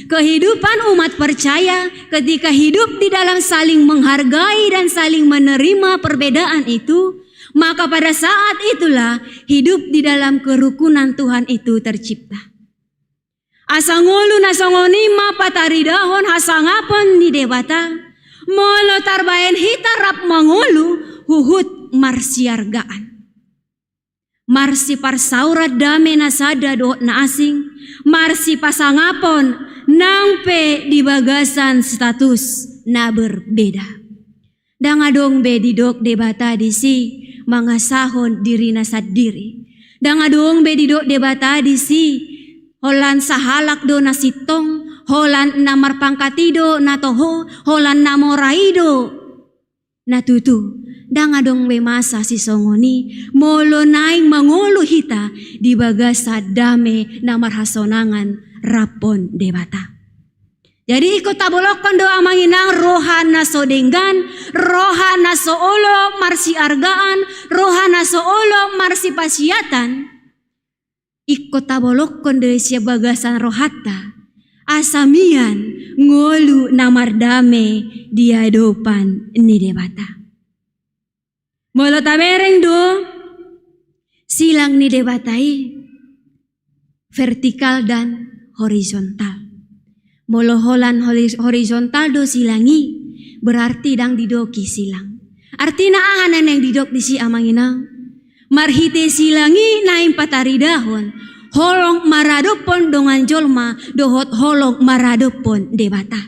kehidupan umat percaya ketika hidup di dalam saling menghargai dan saling menerima perbedaan itu, maka pada saat itulah hidup di dalam kerukunan Tuhan itu tercipta. Asa ngolu na songon i ma pataridahon hasangapon ni Debata, molo tarbahen hita rap mangolu huhut marsiargaan. Marsiparsaurat dame na sada dohot na asing, marsipasangapon nang pe di bagasan status na berbeda. Ndang adong be didok Debata disi mangasahon dirina sandiri. Ndang adong be didok Debata disi holan sahalak do na sintong, holan na marpangkat i do na toho, holan na mora i do na tutu. Ndang adong be masa sisongon i, molo naeng mangolu hita di bagasan dame na marhasonangan raphon Debata. Jadi ingkon tabolongkon do amang inang roha na so denggan, roha na so olo marsiargaan, roha na so olo marsipasiatan. Ingkon tabolongkon do i sian bagasan rohanta, asa mian ngolu na mardame di adopan ni Debata. Molo tabereng do silang ni Debata i, vertikal dan horizontal. Molo holan hori-, horizontal do silang i, berarti ndang didok i silang. Artina aha na naeng didok disi, amang inang? Marhite silang i naeng pataridahon holong maradophon dongan jolma dohot holong maradophon Debata.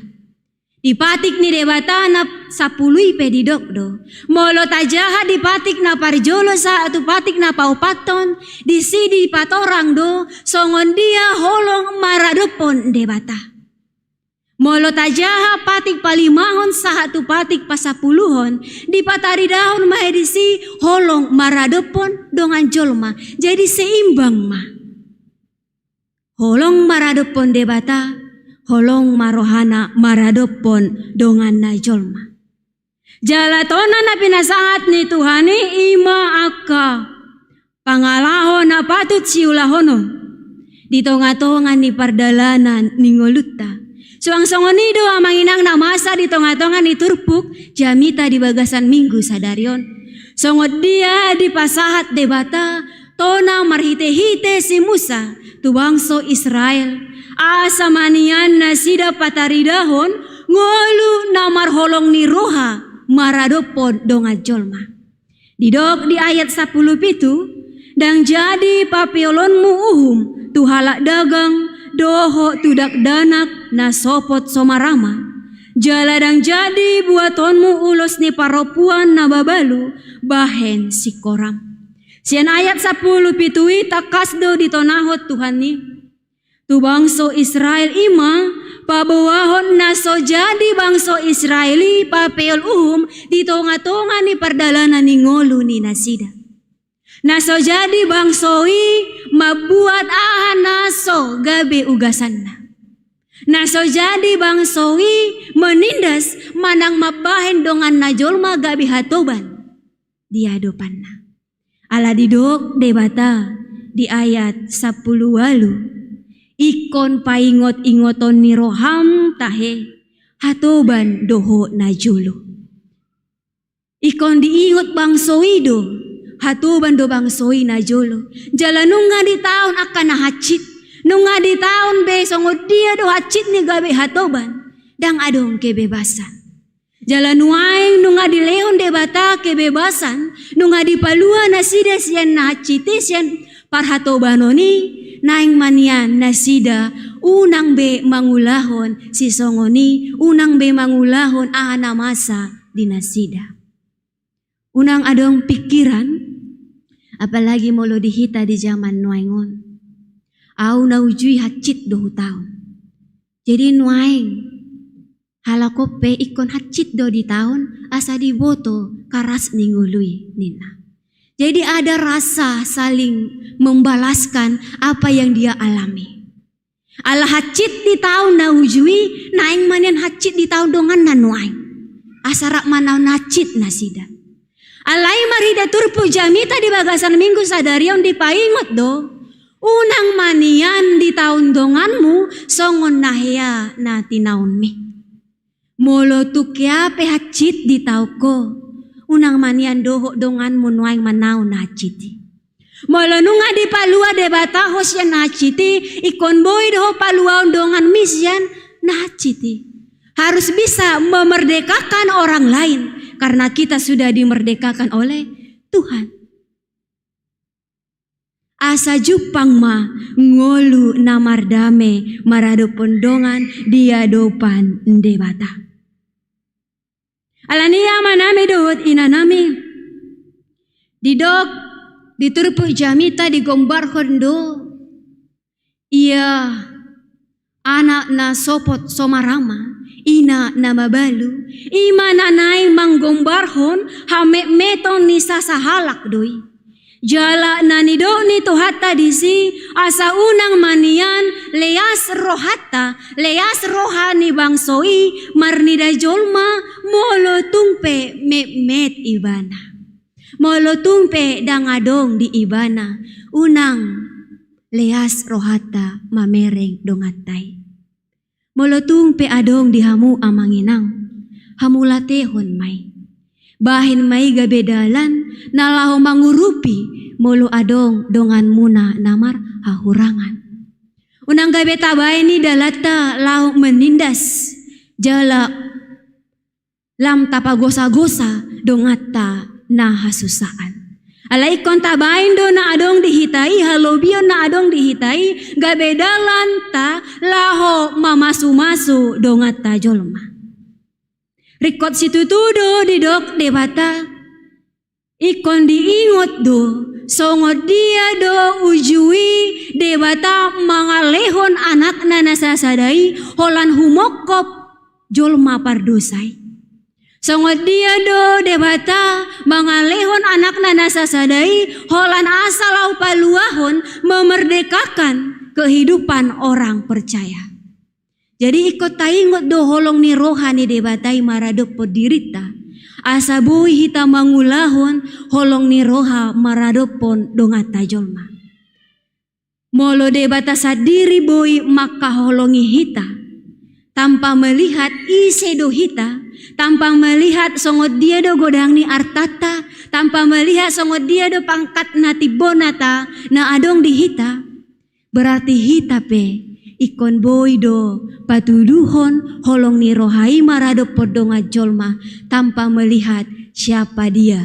Di patik ni Debata na sampulu i pe didok do. Molo tajaha di patik na parjolo sahat tu patik na paopathon, disi dipatorang do songon dia holong maradophon Debata. Molo tajaha patik palimahon sahat tu patik pasampuluhon, dipataridahon ma i disi holong maradophon dongan jolma. Jadi seimbang ma. Holong maradophon Debata, holong ma rohana maradophon donganna jolma. Jala tona na pinasahat ni Tuhan i, i ma angka pangalaho na patut siulahonon di tonga-tonga ni pardalanan ni ngolunta. Suang songon i do, amang inang, na masa di tonga-tonga ni turpuk jamita di bagasan Minggu sadari on. Songon dia dipasahat Debata tona marhite-hite si Musa tu bangso Israel, asa manian nasida pataridahon ngolu na marholong ni roha maradophon dongan jolma. Didok di ayat sampulu pitu, ndang jadi papeolonmu uhum tu halak dagang dohot tu dakdanak na sopot so marama. Jala ndang jadi buatonmu ulos ni parompuan na mabalu bahen singkoram. Sian ayat sampulu pitu i tangkas do ditonahon Tuhan i tu bangso Israel, i ma paboahon na so jadi bangso Israel i papeol uhum di tonga-tonga ni pardalanan ni ngolu ni nasida. Na so jadi bangso i mambuat aha na so gabe ugasanna. Na so jadi bangso i manindas manang mambahen donganna jolma gabe hatoban di adopanna. Ala didok Debata di ayat sampulu ualu, ingkon paingot-ingoton ni roham tahe hatoban dohot na jolo. Ingkon diingot bangso i do hatoban dohot bangso i na jolo. Jala nunga ditaon angka na hansit, nunga ditaon be songon dia do hansit ni gabe hatoban, ndang adong kebebasan. Jala nuaeng nunga dilehon Debata kebebasan, nunga dipalua nasida sian na hansit i, sian parhatobanon i, naeng manian nasida unang be mangulahon sisongon i, unang be mangulahon aha na masa di nasida. Unang adong pikiran, apalagi molo di hita di jaman nuaeng on. Au na uju i hansit do hutaon. Jadi nuaeng halak on pe ingkon hansit do ditaon asa diboto karas ni ngolu i ninna. Jadi ada rasa saling membalaskan apa yang dia alami. Ala hansit ditaon na uju i, naeng manian hansit ditaon donganna nuaeng. Asa rap manaon hansit nasida. Alai marhite turpuk jamita di bagasan Minggu sadari on dipaingot do, unang manian ditaon donganmu songon na hea na tinaonmi. Molo tung hea pe hansit ditaon ho, unang manian dohot donganmu nuaeng manaon na hansit i. Molo nunga dipalua Debata ho sian na hansit i, ingkon boi do ho paluaon donganmi sian na hansit i. Harus bisa memerdekakan orang lain, karena kita sudah dimerdekakan oleh Tuhan. Asa jumpang ma ngolu na mardame maradophon dongan di adopan Debata. Alani i amanami dohot inanami, didok di turpuk jamita digombarhon do ia anak na sopot so marama, ina na mabalu, i ma na naeng manggombarhon hametmeton ni sasahalak do i. Jala na nidok ni Tuhanta disi, asa unang manian leas rohanta, leas roha ni bangso i marnida jolma molo tung pe metmet ibana. Molo tung pe ndang adong di ibana, unang leas rohanta mamereng donganta i. Molo tung pe adong di hamu amang inang, hamuliatehon ma i. Bahen ma i gabe dalan na laho mangurupi molo adong donganmuna na marhahurangan. Unang gabe tabaen i dalanta laho menindas, jala lam tapagosa-gosa donganta na hasusaan. Alai ingkon tabaen do na adong di hita i, halobion na adong di hita i, gabe dalanta laho mamasu-masu donganta jolma. Ringkot situtu do didok Debata, ingkon diingot do, songon dia do uju i Debata mangalehon anakna na sasada i, holan humongkop jolma pardosa i. Songon dia do Debata mangalehon anakna na sasada i, holan asa laho paluahon, memerdekakan kehidupan orang percaya. Jadi ingkon taingot do holong ni roha ni Debata i maradophon dirinta. Asa boi hita mangulahon holong ni roha maradophon donganta jolma. Molo Debata sandiri boi mangkaholongi hita, tanpa melihat ise do hita, tanpa melihat songon dia do godang ni artanta, tanpa melihat songon dia do pangkat na timbona na adong di hita, berarti hita pe ingkon boi do patuduhon holong ni roha i maradophon dongan jolma tanpa melihat siapa dia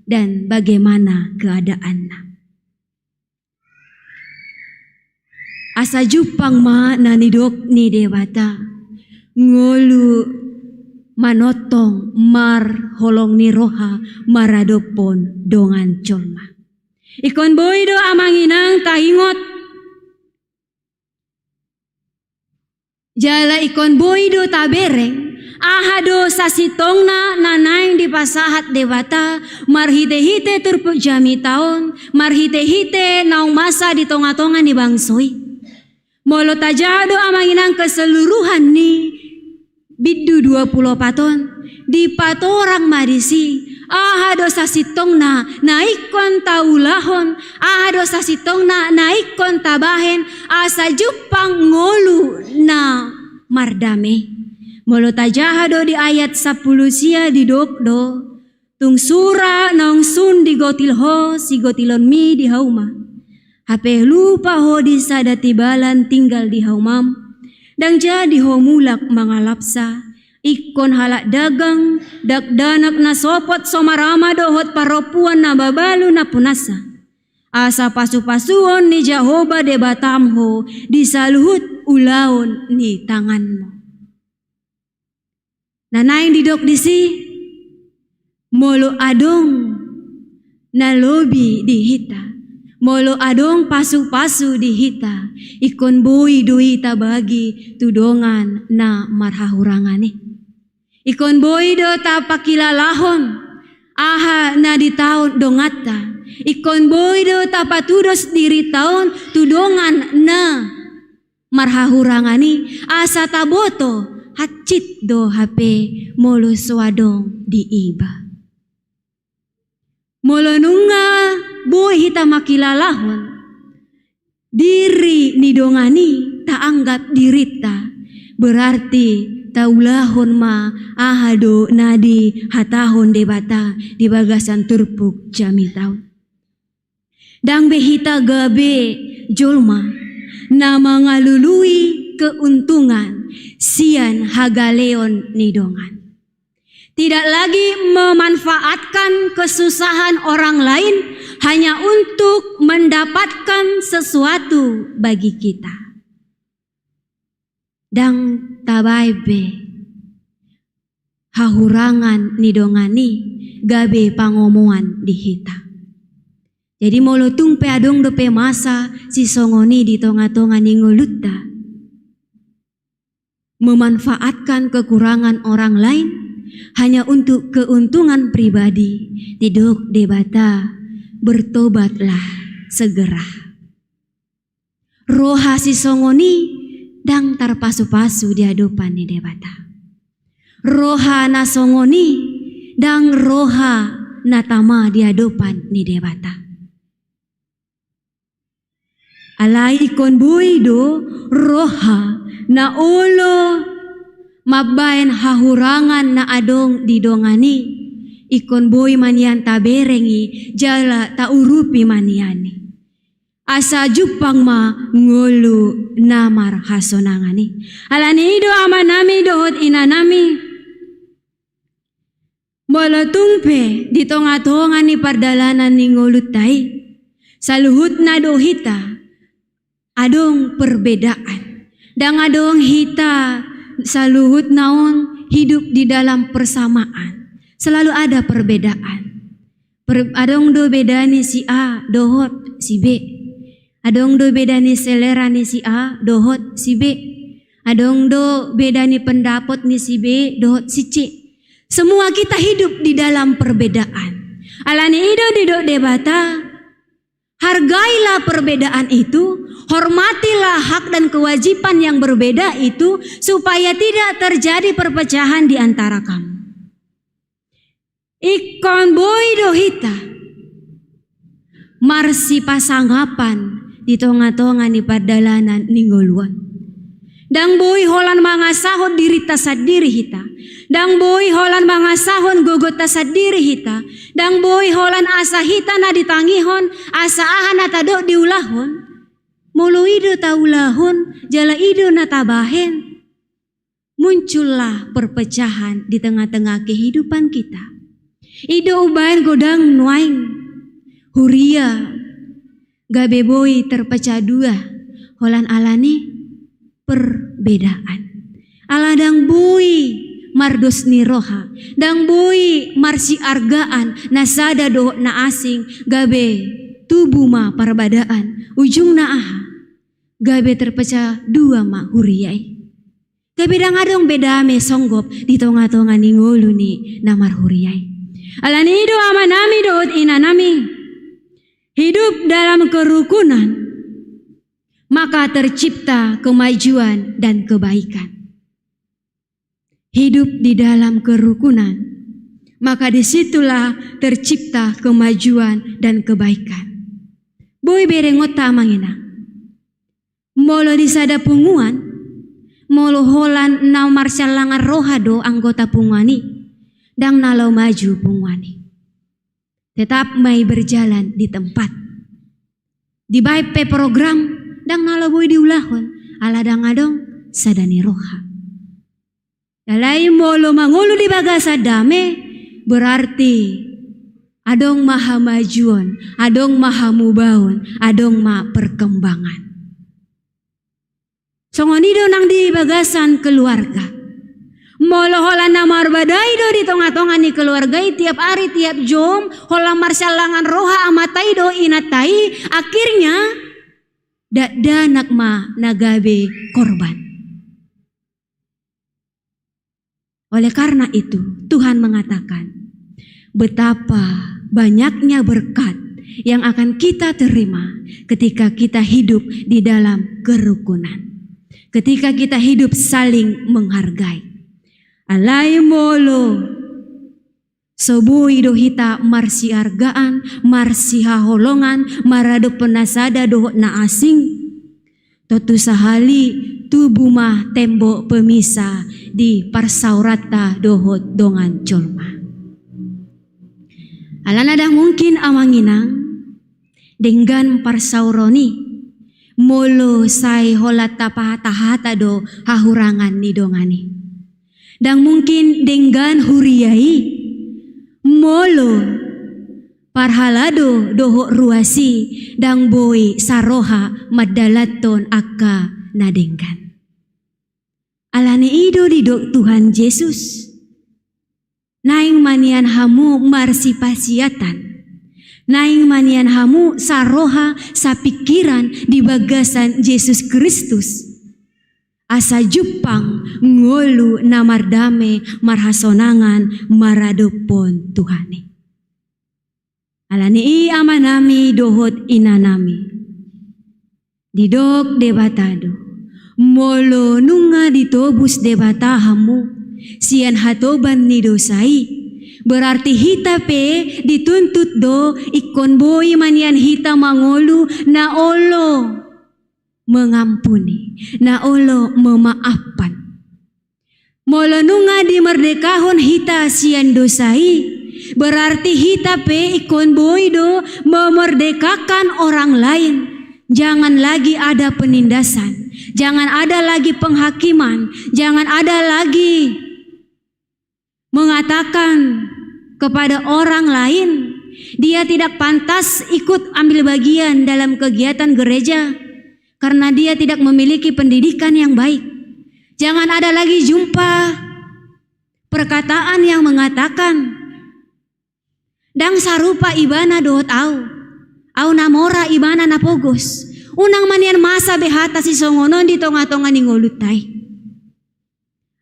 dan bagaimana keadaanna. Asa jumpang ma na nidok ni Debata, ngolu manongtong marholong ni roha maradophon dongan jolma. Ingkon boi do amang inang taingot. Jala ingkon boi do tabereng, aha do sasintongna na naeng dipasahat Debata, marhite-hite turpuk jamita on, marhite-hite naung masa di tonga-tonga ni bangso i. Molo tajaha do amang inang keseluruhan ni bindu dua pulu opat on, dipatorang ma disi, aha do sasintongna na ingkon taulahon, aha do sasintongna na ingkon tabahen, asa jumpang ngolu na mardame. Molo tajaha do di ayat sampulu sia didok do, tung sura naung sun digotil ho sigotilonmi di hauma. Hape lupa ho di sada tibalan tinggal di haumam. Ndang jadi ho mulak mangalapsa. Ingkon halak dagang, dakdanak na sopot so marama dohot parompuan na mabalu na punasa. Asa pasu-pasuon ni Jahowa Debatam ho di saluhut ulaon ni tanganmu. Na naeng didok disi, molo adong na lobi di hita, molo adong pasu-pasu di hita, ingkon boi do i tabagi tu dongan na marhahurangan i. Ingkon boi do tapakilalahon aha na ditaon donganta, ingkon boi do tapatudos dirinta on tu dongan na marhahurangan i, asa taboto hansit do hape molo so adong di iba. Molo nunga boi hita mangkilalahon diri ni dongan i taanggap dirinta, berarti taulahon ma aha do na dihatahon Debata di bagasan turpuk jamita on. Ndang be hita gabe jolma na mangalului keuntungan sian hagaleon ni dongan. Tidak lagi memanfaatkan kesusahan orang lain hanya untuk mendapatkan sesuatu bagi kita. Ndang tabaen be hahurangan ni dongan i gabe pangomoan di hita. Jadi molo tung pe adong dope masa sisongon i di tonga-tonga ni ngolunta, memanfaatkan kekurangan orang lain hanya untuk keuntungan pribadi, didok Debata, bertobatlah segera. Roha sisongon i ndang tarpasu-pasu di adopan ni Debata. Roha na songon i ndang roha na tama di adopan ni Debata. Alai ingkon boi do roha na olo mambaen hahurangan na adong di dongan i, ingkon boi ma nian tabereng i jala taurupi ma nian i. asa jumpang ma ngolu na marhasonangan i. Alani i do amanami dohot inanami, molo tung pe di tongatonga ni pardalanan ni ngolunta i, saluhutna do hita adong perbedaan. Ndang adong hita saluhutna on hidup di dalam persamaan. Selalu ada perbedaan. Per-, adong do beda ni si A dohot si B. Adong do beda ni selera ni si A dohot si B. Adong do beda ni pendapat ni si B dohot si C. Semua kita hidup di dalam perbedaan. Alani i do didok Debata, hargailah perbedaan itu, hormatilah hak dan kewajiban yang berbeda itu, supaya tidak terjadi perpecahan di antara kamu. Ingkon boi do hita marsipasangapan di tongatonga ni pardalanan ni ngolu on. Ndang boi holan mangasahon dirinta sandiri hita. Ndang boi holan mangasahon gogonta sandiri hita. Ndang boi holan asa hita na ditangihon, asa aha na tadok diulahon. Molo i do taulahon, jala i do na tabahen, muncullah perpecahan di tengah-tengah kehidupan kita. I do umbahen godang nuaeng huria gabe boi terpecah dua holan alani perbedaan. Ala ndang boi mardos ni roha, ndang boi marsiargaan na sada dohot na asing, gabe tubu ma parbadaan. Ujungna aha? Gabe terpecah dua ma huria i. Gabe ndang adong be dame songgop di tongatonga ni ngolu ni na marhuria i. Alani i do amanami dohot inanami, hidup dalam kerukunan, maka tercipta kemajuan dan kebaikan. Hidup di dalam kerukunan, maka disitulah tercipta kemajuan dan kebaikan. Boi berengonta amang inang. Molo di sada punguan, molo holan na marsiallangan roha do anggota punguan i, ndang na laho maju punguan i. Tetap ma i berjalan di tempat. Dibaen pe program, ndang na laho boi diulahon, ala ndang adong sada ni roha. Alai molo mangolu di bagasan dame, berarti adong ma hamajuon, adong ma hamubaon, adong ma perkembangan. Songon i do nang di bagasan keluarga. Molo holan na marbadai do di tongatonga ni keluarga i, tiap ari, tiap jom, holan marsiallangan roha amanta i dohot inanta i, akhirnya dakdanak ma na gabe korban. Oleh karena itu, Tuhan mengatakan, betapa banyaknya berkat yang akan kita terima ketika kita hidup di dalam kerukunan. Ketika kita hidup saling menghargai. Alai molo so boi do hita marsiargaan, marsihaholongan, maradophon na sada dohot na asing. Tontu sahali tubu ma tembok pemisah di parsaoranta dohot dongan jolma. Alana ndang mungkin amang inang, denggan parsaoran i, molo sai holan tapahatahata do hahurangan ni dongan i. Ndang mungkin denggan huria i, molo parhalado dohot ruas i ndang boi saroha mandalanhon angka na denggan. Alani i do didok Tuhan Jesus. Naeng ma nian hamu marsipasiatan. Naeng ma nian hamu saroha sapingkiran di bagasan Jesus Kristus. Asa jumpang ngolu na mardame marhasonangan maradophon Tuhan i. Alani i amanami dohot inanami. Didok Debata do, molo nunga ditobus Debata hamu sian hatoban ni dosa i, berarti hita pe dituntut do ingkon boi ma nian hita mangolu na olo mengampuni, na olo memaafkan. Molo nunga dimerdekahon hita sian dosa i, berarti hita pe ingkon boi do memerdekakan orang lain. Jangan lagi ada penindasan, jangan ada lagi penghakiman, jangan ada lagi mengatakan kepada orang lain, dia tidak pantas ikut ambil bagian dalam kegiatan gereja karena dia tidak memiliki pendidikan yang baik. Jangan ada lagi jumpa perkataan yang mengatakan, "Ndang sarupa ibana dohot au. Au na mora, ibana na pogos." Unang ma nian masa be hata sisongon on di tonga-tonga ni ngolunta i.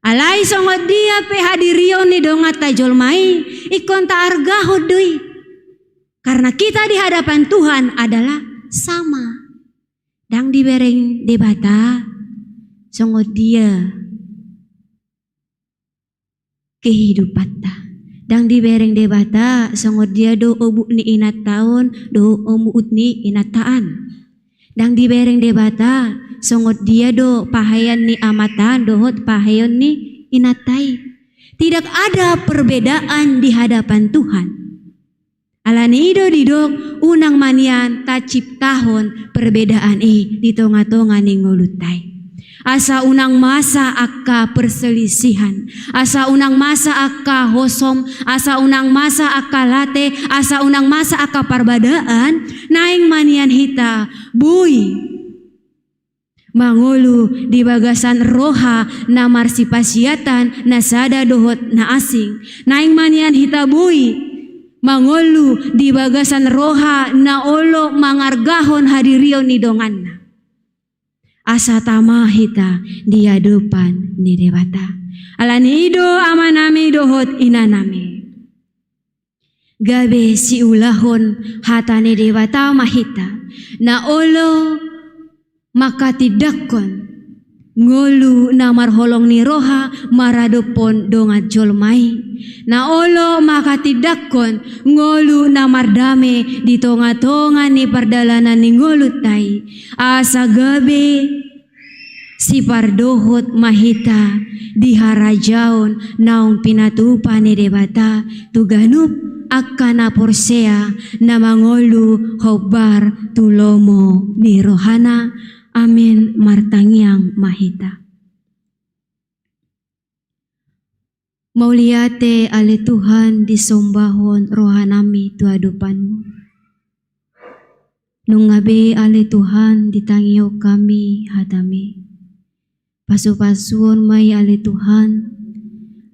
Alai songon dia pe hadirion ni donganta jolma i, ingkon taargahon do i. Karena kita di hadapan Tuhan adalah sama. Ndang dibereng Debata songon dia kehidupanta. Ndang dibereng Debata songon dia do obuk ni inanta on dohot obuk ni inanta an. Ndang dibereng Debata songon dia do pahean ni amanta an dohot pahean ni inanta i. Tidak ada perbedaan di hadapan Tuhan. Alani i do didok, unang ma nian taciptahon perbedaan i di tonga-tonga ni ngolunta i. Asa unang masa angka perselisihan, asa unang masa angka hosom, asa unang masa angka late, asa unang masa angka parbadaan, naeng ma nian hita boi mangolu di bagasan roha na marsipasiatan, na sada dohot na asing. Naeng ma nian hita boi mangolu di bagasan roha na olo mangargahon hadirion ni donganna. Asa tama hita di adopan ni Debata. Alani i do amanami dohot inanami, gabe siulahon hata ni Debata ma hita, na olo manghatindanghon ngolu na marholong ni roha maradophon dongan jolma i, na olo manghatindanghon ngolu na mardame di tonga-tonga ni pardalanan ni ngolunta i, asa gabe sipardohot ma hita di harajaon naung pinatupa ni Debata tu ganup angka na porsea na mangolu hombar tu lomo ni rohana. Amin. Martangiang ma hita. Mauliate ale Tuhan, disombahon rohanami tu adopanmu. Nunga be ale Tuhan ditangihon hami hatami. Pasu-pasuon ma i ale Tuhan,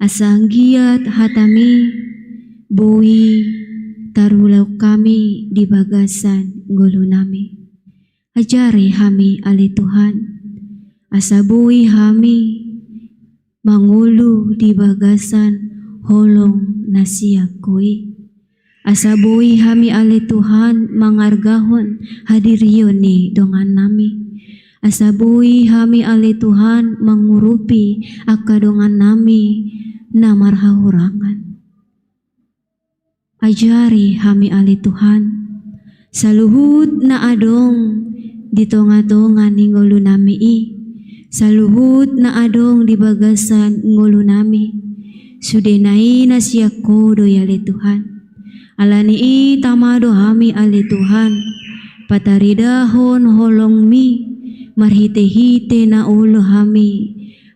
asa anggiat hatami boi tarulahon hami di bagasan ngolunami. Ajari hami ale Tuhan, asa boi hami mangolu di bagasan holong na sian Ho i. Asa boi hami ale Tuhan mangargahon hadirion ni dongannami. Asa boi hami ale Tuhan mangurupi angka dongannami na marhahurangan. Ajari hami ale Tuhan, saluhut na adong di tonga-tonga ni ngolunami i, saluhut na adong di bagasan ngolunami, sudena i na sian Ho do i ale Tuhan. Alani i tama do hami ale Tuhan, pataridahon holongmi marhite-hite na olo hami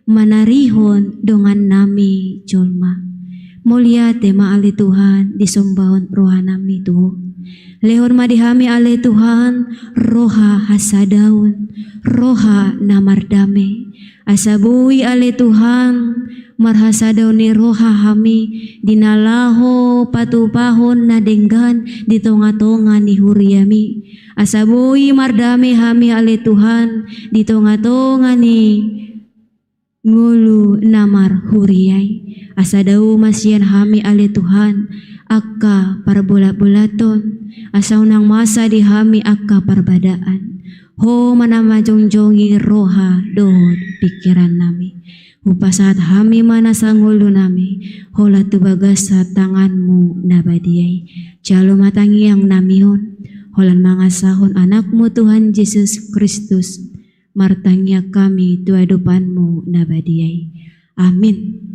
manarihon dongannami jolma. Mauliate ma ale Tuhan, disombahon rohanami tu Ho. Lehon ma di hami ale Tuhan roha hasadaon, roha na mardame. Asa boi ale Tuhan marhasadaon ni roha hami di na laho patupahon na denggan di tonga-tonga ni huriami. Asa boi mardame hami ale Tuhan di tonga-tonga ni ngolu na marhuria i. Asa dao ma sian hami ale Tuhan angka parbolat-bolaton, asa unang masa di hami angka parbadaan. Ho ma na manjongjongi roha dohot pingkirannami. Hupasahat hami ma nasa ngolunami holan tu bagasan tanganmu na badia i. Jalo ma tangiangnami on holan mangasahon Anakmu Tuhan Jesus Kristus. Martangiang hami tu adopanmu na badia i. Amin.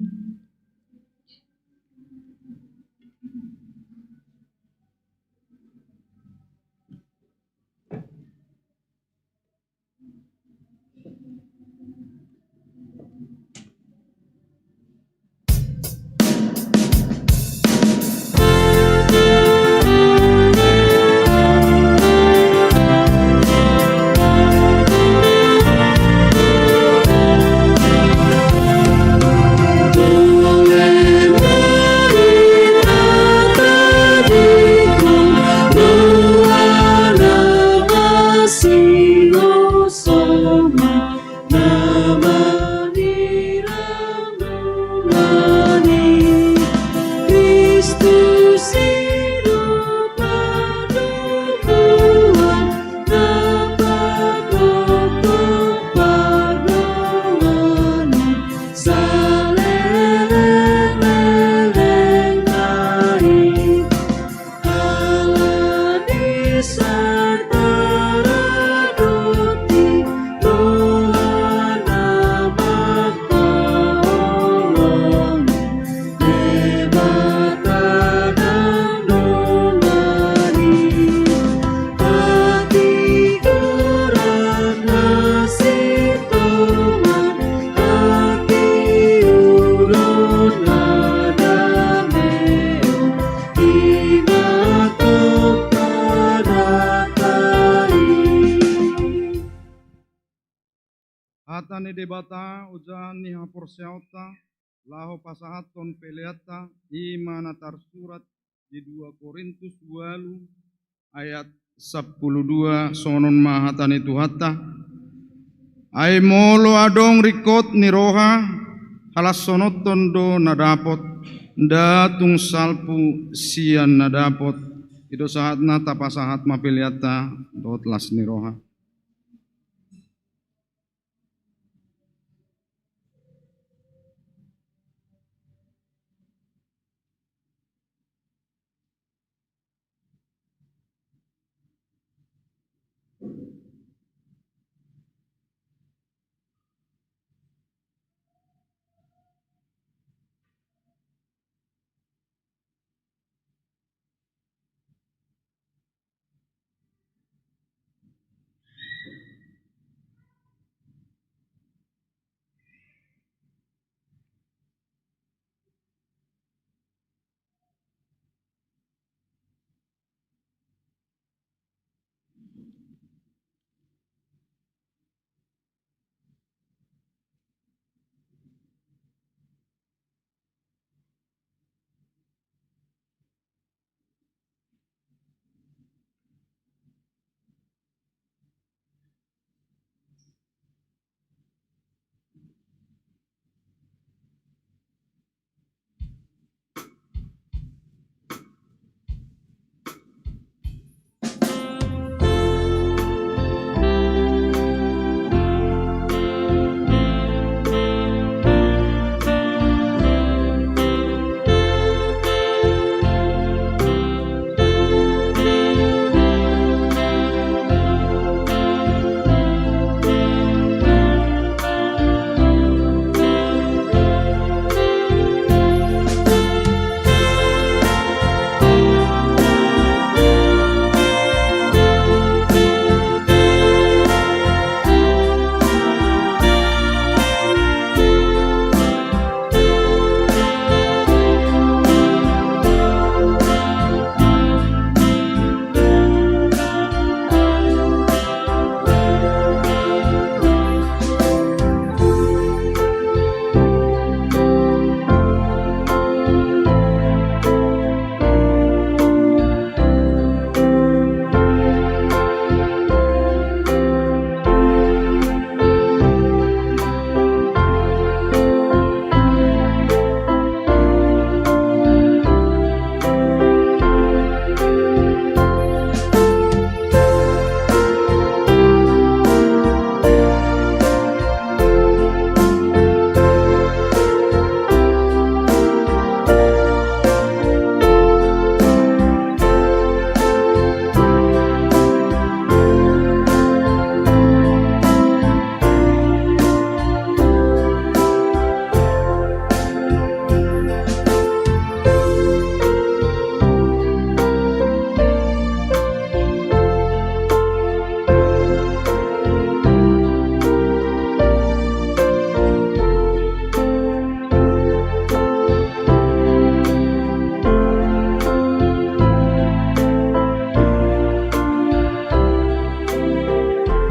Nama ni rambu ni Kristus i do padomuan na pagothon pardomuan i saleleng lelengna i. Ala ni sai taradoti roha na mangkaholongi Debata nang dongan i. Hatigoran, hasintongan, hatiuron, hadameon, i ma antong padatahon i. Hata ni Debata, ojahan ni haporseaonta, laho pasahathon peleanta, i ma na tarsurat di dua Korintus ualu ayat sampulu dua. Songon on ma hata ni Tuhanta. Ai molo adong ringkot ni roha, halashononhon do na dapot, nda tung salpu sian na dapot. I do sahatna, tapasahat ma peleanta dohot las ni roha.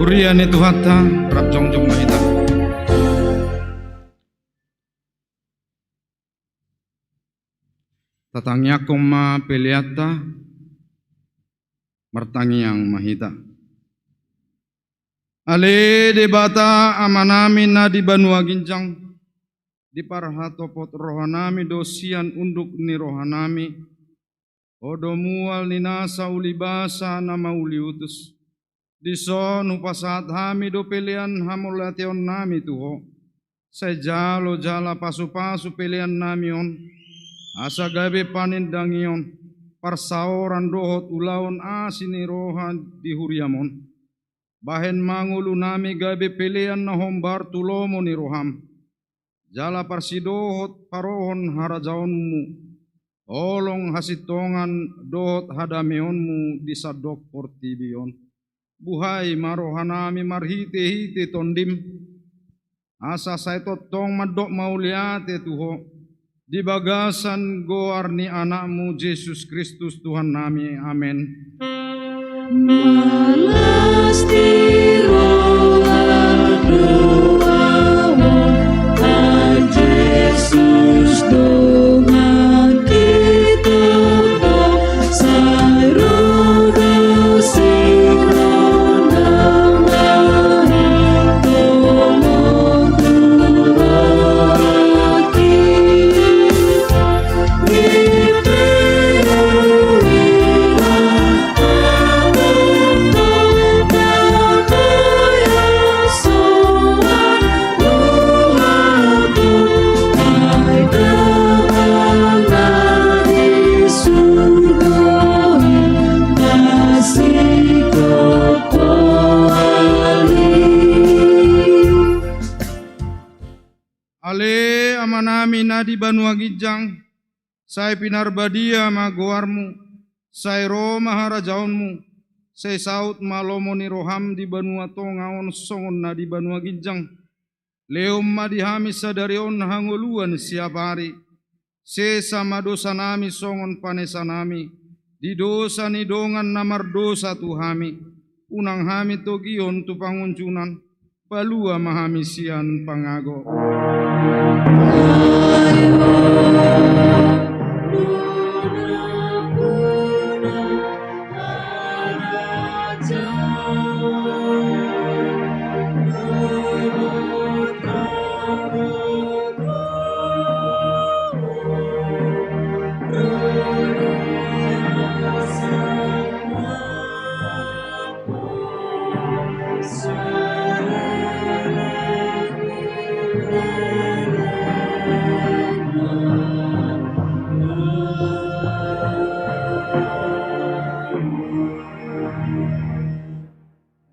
Huria ni Tuhanta, rap jongjong ma hita. Tatangiangkon ma peleanta, martangiang ma hita. Ale Debata Amanami na di banua ginjang, diparhatopot rohanami do sian unduk ni rohanami, Ho do mual ni nasa ulibasa na mauliutus. Dison hupasahat hami do pelean hamauliateonnami tu Ho. Sai jalo jala pasupasu peleannami on, asa gabe panindangion, parsaoran dohot ulaon asi ni roha di huriam on. Bahen ma ngolunami gabe pelean na hombar tu lomo ni roham, jala parsidohot parohon harajaonmu, holong hasintongan dohot hadameonmu di sandok portibi on. Buhai ma rohanami marhitehite Tondim, asa sai tongtong mandok mauliate tu Ho, di bagasan goar ni Anakmu Jesus Kristus Tuhannami. Amen. Malas ni roha do ahu, ai Jesus dongan hita, sai ro do sirona. Ale Amanami na di banua ginjang, sai pinarbadia ma goarmu, sai ro ma harajaonmu, sai saut ma lomo ni roham di banua tonga on songon na di banua ginjang. Lehon ma di hami sadari on hangoluan siapari. Sesa ma dosanami songon panesanami di dosa ni dongan na mardosa tu hami. Unang hami togihon tu pangunjunan, palua ma hami sian pangago.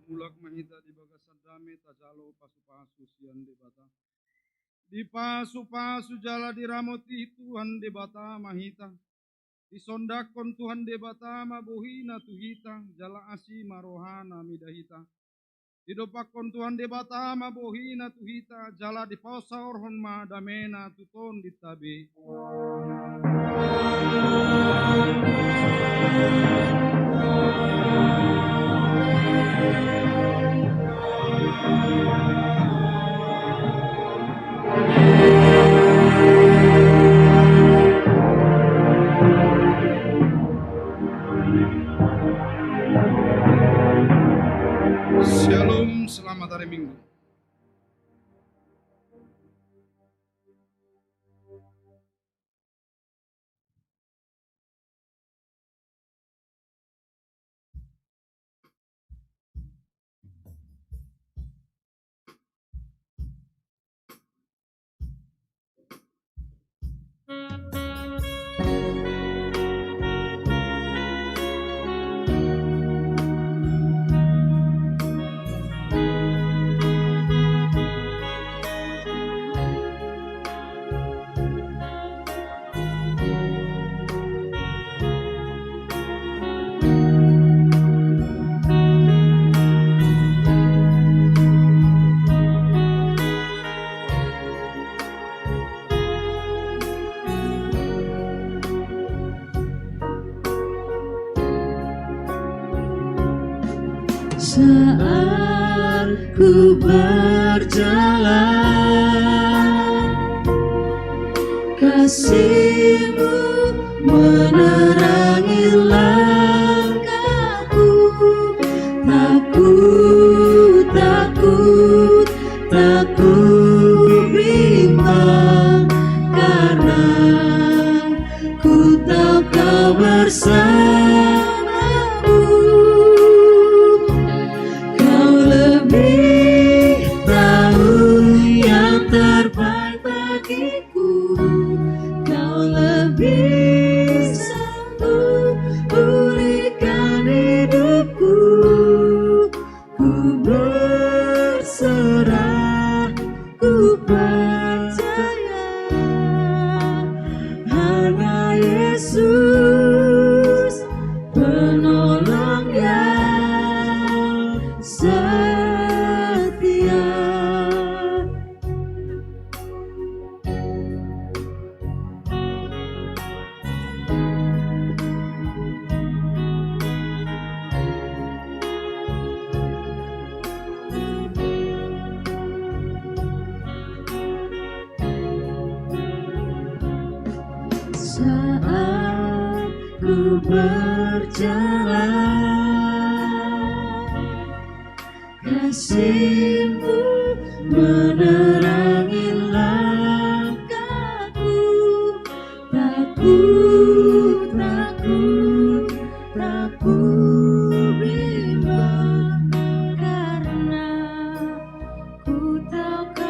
Mulak ma hita di bagasan dame, tajalo pasupasu sian Debata. Dipasupasu jala diramoti Tuhan Debata ma hita. Disondangkon Tuhan Debata ma bohina tu hita, jala asi ma rohana mida hita. Didompakkon Tuhan Debata ma bohina tu hita, jala dipasaorhon ma damena tu tondinta be. Shalom, selamat hari Minggu. Saat ku berjalan, kasih-Mu menerangi langkahku. Tak ku, tak Ku bimbang karena ku tahu Kau bersamaku. Kau lebih tahu yang terbaik bagiku. Kau lebih sanggup pulihkan hidupku. Ku berserah, ku percaya, hanya Yesus penolong yang setia. Saat ku berjalan, kasih-Mu menerangi langkahku. Tak ku, tak ku, tak ku bimbang, karena ku tahu